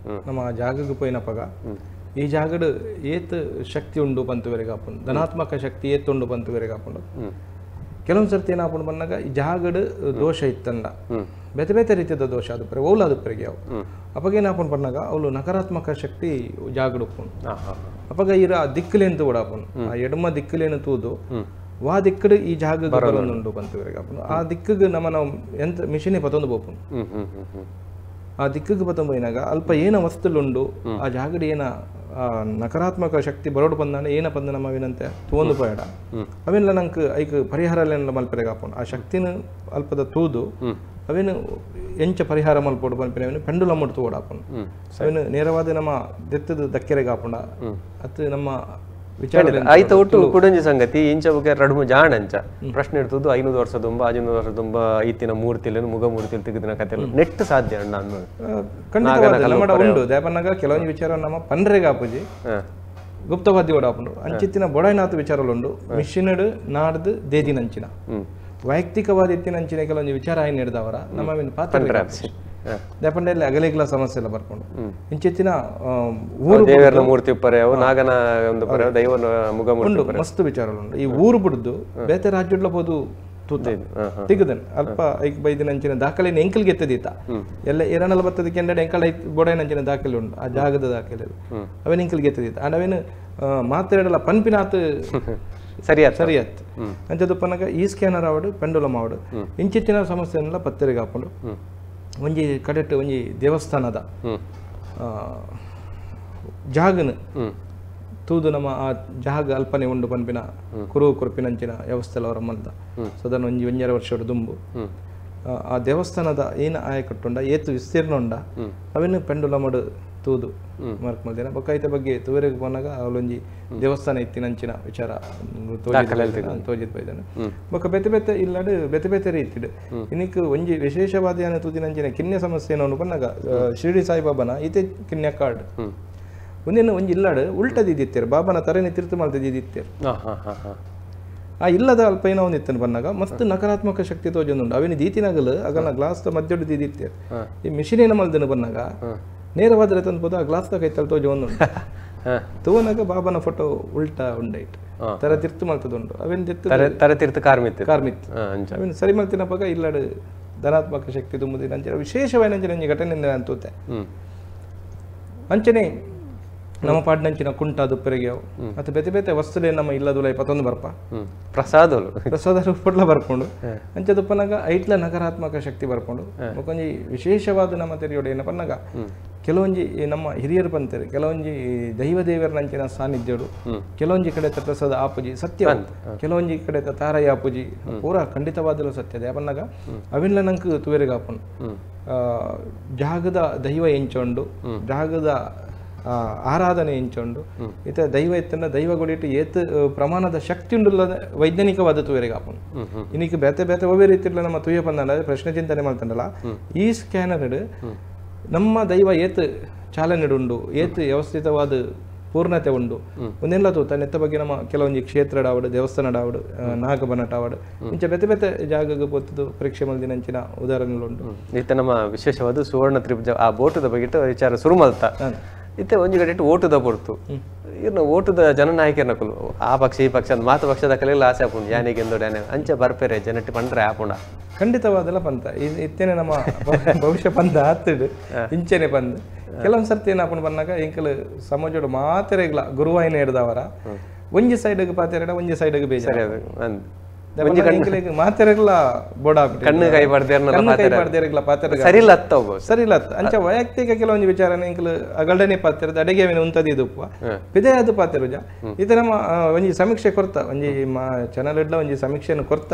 ನಮ್ಮ ಜಾಗಕ್ಕೆ ಪೋಯಿನಪಗ ಈ ಜಾಗಡ್ ಏತ್ ಶಕ್ತಿ ಉಂಡು ಪಂತುವೆರೆಗ್ ಆಪುಂಡು ಧನಾತ್ಮಕ ಶಕ್ತಿ ಏತ್ ಉಂಡು ಪಂತುವೆರೆಗ್ ಆಪುಂಡು ಕೆಲವೊಂದು ಸರ್ತಿ ಏನಾಪುಂಡು ಪನ್ನಗ ಈ ಜಾಗಡ್ ದೋಷ ಇತ್ತಂಡ ಬೇತೆ ಬೇತೆ ರೀತಿಯ ದೋಷ ಅದು ಪರೆ ಓಲ ಅದು ಪರೆಗೆ ಅವು ಅಪಗ ಏನಾಪುಂಡು ಪನ್ನಗ ಅವಳು ನಕಾರಾತ್ಮಕ ಶಕ್ತಿ ಜಾಗಡ್ ಉಪ್ಪುಂಡು ಅಪಗ ಇರ ದಿಕ್ಕುಲೇನು ತೂಡಾಪುಂಡು ಆ ಎಡಮ ದಿಕ್ಕುಲೇನು ತೂದು ವಾ ದಿಕ್ಕಡ್ ಈ ಜಾಗಗ್ ಬರೊಂದುಂಡು ಪಂತುವೆರೆಗ್ ಆಪುಂಡು ಆ ದಿಕ್ಕಗ್ ನಮ್ಮ ನಾವು ಎಂತ ಮಿಷಿನೇ ಪತೊಂದು ಪೋಪುಂಡು ಆ ದಿಕ್ಕಗ್ ಪತೊಂದು ಪೋಯಿನಾಗ ಅಲ್ಪ ಏನ ವಸ್ತುಲುಂಡು ಆ ಜಾಗಡ್ ಏನ ನಕಾರಾತ್ಮಕ ಶಕ್ತಿ ಬರೋಡು ಬಂದಾನೆ ಏನ ಪಂದ ನಮ್ಮ ಅವಿನಂತೆ ತೂವೊಂದು ಪೋಯಡ ಅವೆಲ್ಲ ನಂಗೆ ಐಕ್ ಪರಿಹಾರ ಮಲ್ಪೆರೆಗ್ ಆಪುಂಡು ಆ ಶಕ್ತಿನ ಅಲ್ಪದ ತೂದು ಅವೇನು ಎಂಚ ಪರಿಹಾರ ಮಲ್ಪೊಡು ಪನ್ಪಿನ ಅವೇನು ಪೆಂಡುಲಮ್ಮಡು ತೂವೊಡು ಆಪುಂಡು ಅವೇನು ನೇರವಾದ ನಮ್ಮ ದೆತ್ತದ ದಕ್ಕೆರೆಗ್ ಆಪುಂಡ ಅತ್ತು ನಮ್ಮ ವಿಚಾರ ಆಯ್ತ ಒಟ್ಟು ಕುಡಂಜಿ ಸಂಗತಿ ಇಂಚ ಬೊಕ ರಡ್ಮು ಜಾಣ ಅಂಚ ಪ್ರಶ್ನೆ ಇರ್ತದ್ದು 500 ವರ್ಷ ದುಂಬ 500 ವರ್ಷ ದುಂಬ ಇತ್ತಿನ ಮೂರ್ತಿಲೇನು ಮುಗ ಮೂರ್ತಿಲಿ ತೆಗೆದಿನ ಕತೆ ನೆಟ್ ಸಾಧ್ಯ ಅಣ್ಣ ಅನ್ನೋದು ಖಂಡಿತವಾದ ನಮ್ಮಡ ಉಂಡು ದಾಯೆ ಕೆಲವೊಂದು ವಿಚಾರ ನಮ್ಮ ಪನ್ರೆಗ್ ಆಪುಜಿ ಗುಪ್ತವಾದಿ ಓಡಾಪುಂಡು ಅಂಚಿತ್ತಿನ ಬೊಡೈನಾಥ ವಿಚಾರಲುಂಡು ಮಿಷಿನಡ್ ನಾಡ್ದು ದೇದಿನಂಚಿನ ವೈಯಕ್ತಿಕವಾದ ಇತ್ತಿನಂಚಿನ ಕೆಲವೊಂದು ವಿಚಾರ ಆಯ್ನ ಹಿಡ್ದವರ ನಮ್ಮ ಪಾತ್ರ ದಾಯೆ ಅಗಲಿಗ್ಲ ಸಮಸ್ಯೆ ಎಲ್ಲ ಬರ್ಕೊಂಡು ಇಂಚಿತ್ತಿನ ಊರು ದೇವರ ಮೂರ್ತಿ ಉಪ್ಪರೆ ನಾಗನ ಒಂದು ದೈವನ ಮುಗ ಉಂಡು ಮಸ್ತ್ ವಿಚಾರಲುಂಡು ಈ ಊರು ಬಿಡ್ದು ಬೇತೆ ರಾಜ್ಯಡ್ಲ ಪೋದು ತೂತ ತಿಗದನ್ ಅಲ್ಪ ಐಕ್ ಬೈದಿನಂಚಿನ ದಾಖಲೆ ಎಂಕಲ್ಗೆ ಎತ್ತದೀತ ಎಲ್ಲ ಎರನಲ ಬತ್ತದ ಕೆಂಡಡೆ ಎಂಕಲ್ ಐಕ್ ಬೋಡೈನಂಚಿನ ದಾಖಲೆ ಉಂಡು ಆ ಜಾಗದ ದಾಖಲೆ ಅವೇನು ಎಂಕಲ್ಗೆ ಎತ್ತದೀತ ಅಂಡ್ ಅವೇನು ಮಾತೆರಡಲ ಪನ್ಪಿನಾತ್ ಸರಿಯಾತ್ ಸರಿಯಾತ್ ಅಂಚದಪ್ಪನಾಗ ಈ ಸ್ಕ್ಯಾನರ್ ಆವಡು ಪೆಂಡುಲಮ್ ಆವಡು ಇಂಚಿತ್ತಿನ ಸಮಸ್ಯೆನೆಲ್ಲ ಪತ್ತೆರಿಗೆ ಹಾಕೊಂಡು ಒಂಜಿ ಕಡೆಟ್ ಒಂಜಿ ದೇವಸ್ಥಾನದ ಜಾಗನ ತೂದು ನಮ್ಮ ಆ ಜಾಗ ಅಲ್ಪನೆ ಉಂಡು ಪನ್ಪಿನ ಕುರು ಕುರುಪಿನಂಚಿನ ವ್ಯವಸ್ಥೆ ಅವರ ಮಲ್ದ ಸದನ ಒಂಜಿ ಒಂಜರ ವರ್ಷ ದುಂಬು ಆ ದೇವಸ್ಥಾನದ ಏನ ಆಯಕಟ್ಟುಂಡ ಏತು ವಿಸ್ತೀರ್ಣ ಉಂಡ ಅವೇನು ಪೆಂಡುಲಮಡು ತೂದು ಮಾರ್ಕ್ ಮಲ್ದಿನ ಬೊಕ್ಕ ಐತ ಬಗ್ಗೆ ತುವೆರೆಗ್ ಪೋನಾಗ ಅವಲೊಂಜಿ ದೇವಸ್ಥಾನ ಇತ್ತಿನಂಚಿನ ವಿಚಾರ ತೋಜಿದ್ ಬೈದನ ಬೊಕ್ಕ ಬೇತೆ ಬೇತೆ ಇಲ್ಲಡು ಬೇತೆ ಬೇತೆ ರೀತಿಡ್ ಇನ್ನಿಕ್ ಒಂಜಿ ವಿಶೇಷವಾದ ಏನ ತೂದಿನಂಚಿನ ಕಿನ್ಯ ಸಮಸ್ಯೆ ಏನೋ ಪನ್ನಾಗ ಶಿರ್ಡಿ ಸಾಯಿಬಾಬಾನ ಈತೆ ಕಿನ್ಯ ಕಾರ್ಡ್ ಒಂದೇನು ಒಂಜಿ ಇಲ್ಲಾಡು ಉಲ್ಟದಿದ್ದಿತ್ತೇರು ಬಾಬಾನ ತರೆನೆ ತಿರ್ತು ಮಲ್ತದಿದ್ದಿತ್ತೇರು ಆ ಇಲ್ಲದ ಅಲ್ಪ ಏನೋ ಒಂದು ಇತ್ತನು ಬಂದಾಗ ಮಸ್ತ್ ನಕಾರಾತ್ಮಕ ಶಕ್ತಿ ತೋಜೊಂದುಂಡು ಅವೇನು ದೀತಿನಾಗಲು ಅಗಲ ಗ್ಲಾಸ್ ಮಧ್ಯೊಡು ದೀದಿತ್ತೇರು ಈ ಮಿಷಿನ್ ಏನ ಮಲ್ದನು ಬಂದಾಗ ನೇರವಾದ್ರೆ ತಂದ್ಬೋದು ಆ ಗ್ಲಾಸ್ ಕೈತಲ್ ತೋಜ ಒಂದುಂಡು ತೋನಾಗ ಬಾಬಾನ ಫೋಟೋ ಉಲ್ಟಾ ಉಂಡೈಟ್ ತರ ತಿರ್ತು ಮಲ್ತದುಂಡು ಅವೇನು ತಿರ್ತು ತರೆ ತಿರ್ತು ಕಾರ್ಮಿತ್ತು ಕಾರ್ಮಿತ್ತು ಅವೇನು ಸರಿ ಮಲ್ತಿನಪ್ಪಾಗ ಇಲ್ಲಾಡು ಧನಾತ್ಮಕ ಶಕ್ತಿ ತುಂಬುದಿನ ಅಂಚಿನ ವಿಶೇಷವಾದ ಅಂಚಿನ ಘಟನೆ ನಾನು ತೂತೆ ಅಂಚನೆ ನಮ್ಮ ಪಾಡ್ನಂಚಿನ ಕುಂಟ ದುಪ್ಪರಿಗೆ ಮತ್ತೆ ಬೇತೆ ಬೇತೆ ವಸ್ತುಲೇ ನಮ್ಮ ಇಲ್ಲದುಲ ಇಪ್ಪತ್ತೊಂದು ಬರ್ಪ ಪ್ರಸಾದಲು ಪ್ರಸಾದ ರೂಪಡ್ಲ ಬರ್ಕೊಂಡು ಅಂಚೆ ದುಪ್ಪನಾಗ ಐಟ್ಲ ನಕಾರಾತ್ಮಕ ಶಕ್ತಿ ಬರ್ಕೊಂಡು ಒಂಜಿ ವಿಶೇಷವಾದ ನಮ್ಮ ತೆರಿಯೋಡು ಏನಪ್ಪನಾಗ ಕೆಲವೊಂಜಿ ನಮ್ಮ ಹಿರಿಯರು ಬಂತಾರೆ ಕೆಲವೊಂಜಿ ದೈವ ದೇವರನಂಚಿನ ಸಾನ್ನಿಧ್ಯೋಡು ಕೆಲವೊಂಜಿ ಕಡೆ ಪ್ರಸಾದ ಆಪುಜಿ ಸತ್ಯ ಕೆಲವೊಂಜಿ ಕಡೆ ತಾರೈ ಆಪುಜಿ ಪೂರಾ ಖಂಡಿತವಾದಲೂ ಸತ್ಯ ಯಾಪನ್ನಾಗ ಅವಿಲ್ಲ ನಂಗೆ ತುವೆರಿಗೆ ಆಪುನು ಜಾಗದ ದೈವ ಎಂಚೊಂಡು ಜಾಗದ ಆರಾಧನೆ ಎಂಚೊಂಡು ಇತ ದೈವ ಎತ್ತನ ದೈವ ಗುಡಿಟ್ಟು ಏತ್ ಪ್ರಮಾಣದ ಶಕ್ತಿ ಉಂಡುಲ್ಲ ವೈಜ್ಞಾನಿಕವಾದ ತುವೆರಿಗೆ ಆಪುನು ಇನ್ನಿಕ್ ಬೇತೆ ಬೇತೆ ಒವ್ವೇ ರೀತಿಡ್ಲ ನಮ್ಮ ತುಯ್ಯ ಪಂದಂಡ ಪ್ರಶ್ನೆ ಚಿಂತನೆ ಮಾಡ್ತಂಡಲ್ಲ ಈ ಸ್ಕ್ಯಾನರ್ ನಮ್ಮ ದೈವ ಏತ್ ಚಾಲನೆಡುಂಡು ಏತ್ ವ್ಯವಸ್ಥಿತವಾದ ಪೂರ್ಣತೆ ಉಂಡು ಒಂದೆಲ್ಲ ತೂತ ನೆತ್ತ ಬಗ್ಗೆ ನಮ್ಮ ಕೆಲವೊಂಜಿ ಕ್ಷೇತ್ರ ಆವಡು ದೇವಸ್ಥಾನ ಆವಡು ನಾಗಬನಟ ಆವಡು ಇಂಚ ಬೇತೆ ಬೇತೆ ಜಾಗಕ್ಕೆ ಪೊತ್ತದು ಪರೀಕ್ಷೆ ಮಲ್ದಿನಂಚಿನ ಉದಾಹರಣೆಗಳು ಉಂಡು ಇತ್ತ ನಮ್ಮ ವಿಶೇಷವಾದ ಸುವರ್ಣ ತ್ರಿಭುಜ ಆ ಬೋಟದ ಬಗ್ಗೆ ವಿಚಾರ ಶುರು ಮಲ್ತ ಇತ್ತೆ ಒಂಜಿ ಕಡೆ ಓಟುದ ಪೊರ್ತು ಇರ್ನ ಓಟುದ ಜನನಾಯಕರನ ಕುಲು ಆ ಪಕ್ಷ ಈ ಪಕ್ಷ ಅಂತ ಮಾತು ಪಕ್ಷದ ಕಲೆಲ್ಲ ಆಸೆ ಆಪುಂಡು ಯಾನಿಗೆ ಎಂದೋಡು ಯಾನೆ ಅಂಚೆ ಬರ್ಪೇರೆ ಜನಟ್ಟಿ ಪಂಡ್ರೆ ಆಪುಂಡ ಖಂಡಿತವಾದಲ್ಲ ಪಂತ ಇತ್ತೇನೆ ನಮ್ಮ ಭವಿಷ್ಯ ಪಂದ ಆತಿಡು ಇಂಚೆನೆ ಪಂದ್ ಕೆಲವೊಂದು ಸರ್ತಿ ಏನಾಪುಂಡು ಬಂದಾಗ ಎಂಕಲ್ ಸಮಾಜೋಡು ಮಾತೆರೆಗ್ಲ ಗುರುವಾಯಿನ ಹಿಡ್ದವರ ಒಂಜಿ ಸೈಡ್ಗೆ ಪಾತೆರಡ ಒಂಜಿ ಸೈಡ್ಗೆ ಬೇಜಾರು ಮಾತೆರೆಗ್ಲ ಬೋಡ ಕಣ್ಣು ಕೈ ಪಾಡ್ದೇರ್ನ ಸರಿಲ್ಲ ಸರಿಲ್ಲ ಅಂಚ ವೈಯಕ್ತಿಕ ಕೆಲವೊಂದು ವಿಚಾರನೆ ಎಂಕಲ್ ಅಗಲ್ಡನೆ ಪಾತ್ರದ ಅಡಿಗೆ ಉಂತದಿ ಉಪ್ಪ ಪಿದೆ ಅದು ಪಾತೆರುಜ ಇದು ನಮ್ಮ ಒಂಜಿ ಸಮೀಕ್ಷೆ ಕೊರ್ತ ಒಂಜಿ ಚಾನಲ್ ಇಡ್ಲ ಒಂಜಿ ಸಮೀಕ್ಷೆಯನ್ನು ಕೊರ್ತ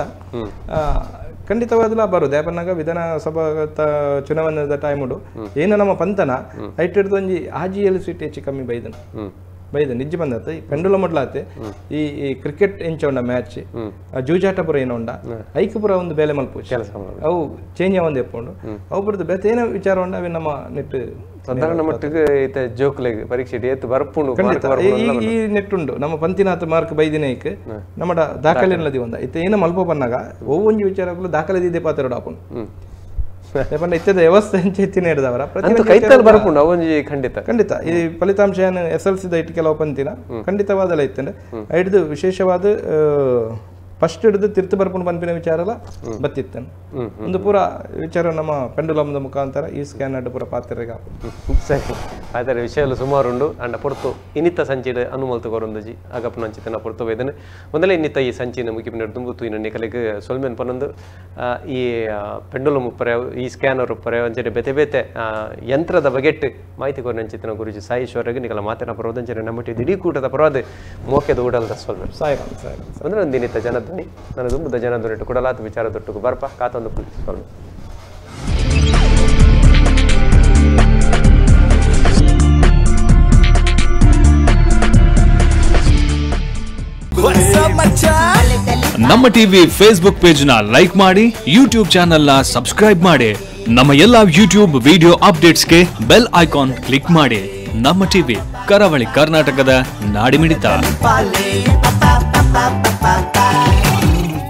ಖಂಡಿತವಾದಲ ಬರುದು ಯಾಪನ್ನಾಗ ವಿಧಾನಸಭಾ ಚುನಾವಣೆದ ಟೈಮುಡು ಏನು ನಮ್ಮ ಪಂತನ ಐಟ್ ಹಿಡ್ದು ಒಂಜಿ ಆಜಿ ಏಳು ಸೀಟ್ ಹೆಚ್ಚು ಕಮ್ಮಿ ಬೈದನ ಬೈದ ನಿಜ ಬಂದತ್ತ ಈ ಪೆಂಡುಲ ಮೊಡ್ಲಾತೆ ಈ ಈ ಕ್ರಿಕೆಟ್ ಎಂಚ ಉಂಡ ಮ್ಯಾಚ್ ಜೂಜಾಟ ಪುರ ಏನೋ ಉಂಡ ಐಕ್ ಪುರ ಒಂದು ಬೇಲೆ ಮಲ್ಪು ಅವು ಚೇಂಜ್ ಒಂದು ಎಪ್ಪುಂಡು ಅವು ಬುಡ್ದು ಬೇತೆ ಏನೋ ವಿಚಾರ ಉಂಡ ಅವೆ ನಮ್ಮ ನೆಟ್ ಸಾಧಾರಣ ಮಟ್ಟಿಗೆ ಈತ ಜೋಕ್ಲೆಗ್ ಪರೀಕ್ಷೆ ಏತ್ ಬರ್ಪುಂಡು ಖಂಡಿತ ಈ ನೆಟ್ಟುಂಡು ನಮ್ಮ ಪಂತಿನಾಥ ಮಾರ್ಕ್ ಬೈದಿನ ಐಕ್ ನಮ್ಮ ದಾಖಲೆ ಒಂದ ಇತ್ತ ಏನೋ ಮಲ್ಪ ಬನ್ನಾಗ ಒವ್ವೊಂಜಿ ವಿಚಾರಗಳು ದಾಖಲೆ ದಿದೆ ಪಾತ್ರ ಆಪುಂಡು ಯಾಕಂದ್ರೆ ಇತ್ತದ ವ್ಯವಸ್ಥೆ ಎಂಚ ಹಿಡ್ದವರ ಕೈತಲ್ ಬರ್ಪುಂಡು ಅವೊಂಜಿ ಖಂಡಿತ ಖಂಡಿತ ಈ ಫಲಿತಾಂಶ ಏನು S L C ಇಟ್ಟು ಕೆಲವು ಪಂತಿನ ಖಂಡಿತವಾದಲ್ಲ ಇತ್ತಂದ್ರೆ ಹಿಡ್ದು ವಿಶೇಷವಾದ ಫಸ್ಟ್ ಹಿಡಿದು ತಿರ್ತು ಬರ್ಪುಂಡು ಪನ್ಪಿನ ವಿಚಾರ ಎಲ್ಲ ಬತ್ತಿತ್ತನು ಒಂದು ಪೂರ ವಿಚಾರ ನಮ್ಮ ಪೆಂಡುಲಮ್ದ ಮುಖಾಂತರ ಈ ಸ್ಕ್ಯಾನರ್ ಪೂರ ಪಾತ್ರೆಗೆ ಸರಿ ಆದರೆ ವಿಷಯ ಸುಮಾರುಂಡು ಅಂಡ ಪೊರ್ತು ಇನ್ನಿತ್ತ ಸಂಚಿಡ್ ಅನುಮಲ್ತು ಕೊರೊಂದುಜಿ ಆಗಪ್ಪನ ಅಂಚಿತನ ಪೊರ್ತು ವೇದನೆ ಮೊದಲೇ ಇನ್ನಿತ್ತ ಈ ಸಂಚಿನ ಮುಗಿಪಿನ ದುಂಬುತು ಇನ್ನು ನಿಕಲೆಗ್ ಸೊಲ್ಮೆನ್ ಪನೊಂದು ಈ ಪೆಂಡುಲಮ್ ಉಪ್ಪರೆ ಈ ಸ್ಕ್ಯಾನರ್ ಉಪ್ಪರೆ ಅಂಚನೆ ಬೇತೆ ಬೇತೆ ಯಂತ್ರದ ಬಗೆಟ್ ಮಾಹಿತಿ ಕೊರನಂಚಿತನ ಗುರುಜಿ ಸಾಯಿಶ್ವರಗೆ ನಿಕಲ ಮಾತಿನ ಪರವಾದಂಚನೆ ನಮ್ಮಟ್ಟಿ ದಿಡೀ ಕೂಟದ ಪರವಾದ ಮೋಕೆದ ಉಡಲ್ದ ಸೊಲ್ಮೆನ್ ಸಾಯಿರಾಮ್ ಸಾಯಿರಾಮ್ ಅಂದ್ರೆ ಒಂದು ಇನ್ನಿತ್ತ ಜನಧ್ವನಿ ನನ್ನ ದುಂಬುದ ಜನಧ್ವನಿ ಕೊಡಲಾತ ವಿಚಾರ ತೊಟ್ಟುಕು ಬರ್ಪ ಕಾತೊಂದು ಸೊಲ್ಮೆ. ನಮ್ಮ TV Facebook page ನ ಲೈಕ್ ಮಾಡಿ, ಯೂಟ್ಯೂಬ್ ಚಾನೆಲ್ ನ ಸಬ್ಸ್ಕ್ರೈಬ್ ಮಾಡಿ, ನಮ್ಮ ಎಲ್ಲಾ ಯೂಟ್ಯೂಬ್ ವಿಡಿಯೋ ಅಪ್ಡೇಟ್ಸ್ಗೆ bell icon click ಮಾಡಿ. ನಮ್ಮ ಟಿವಿ ಕರಾವಳಿ ಕರ್ನಾಟಕದ ನಾಡಿಮಿಡಿತ.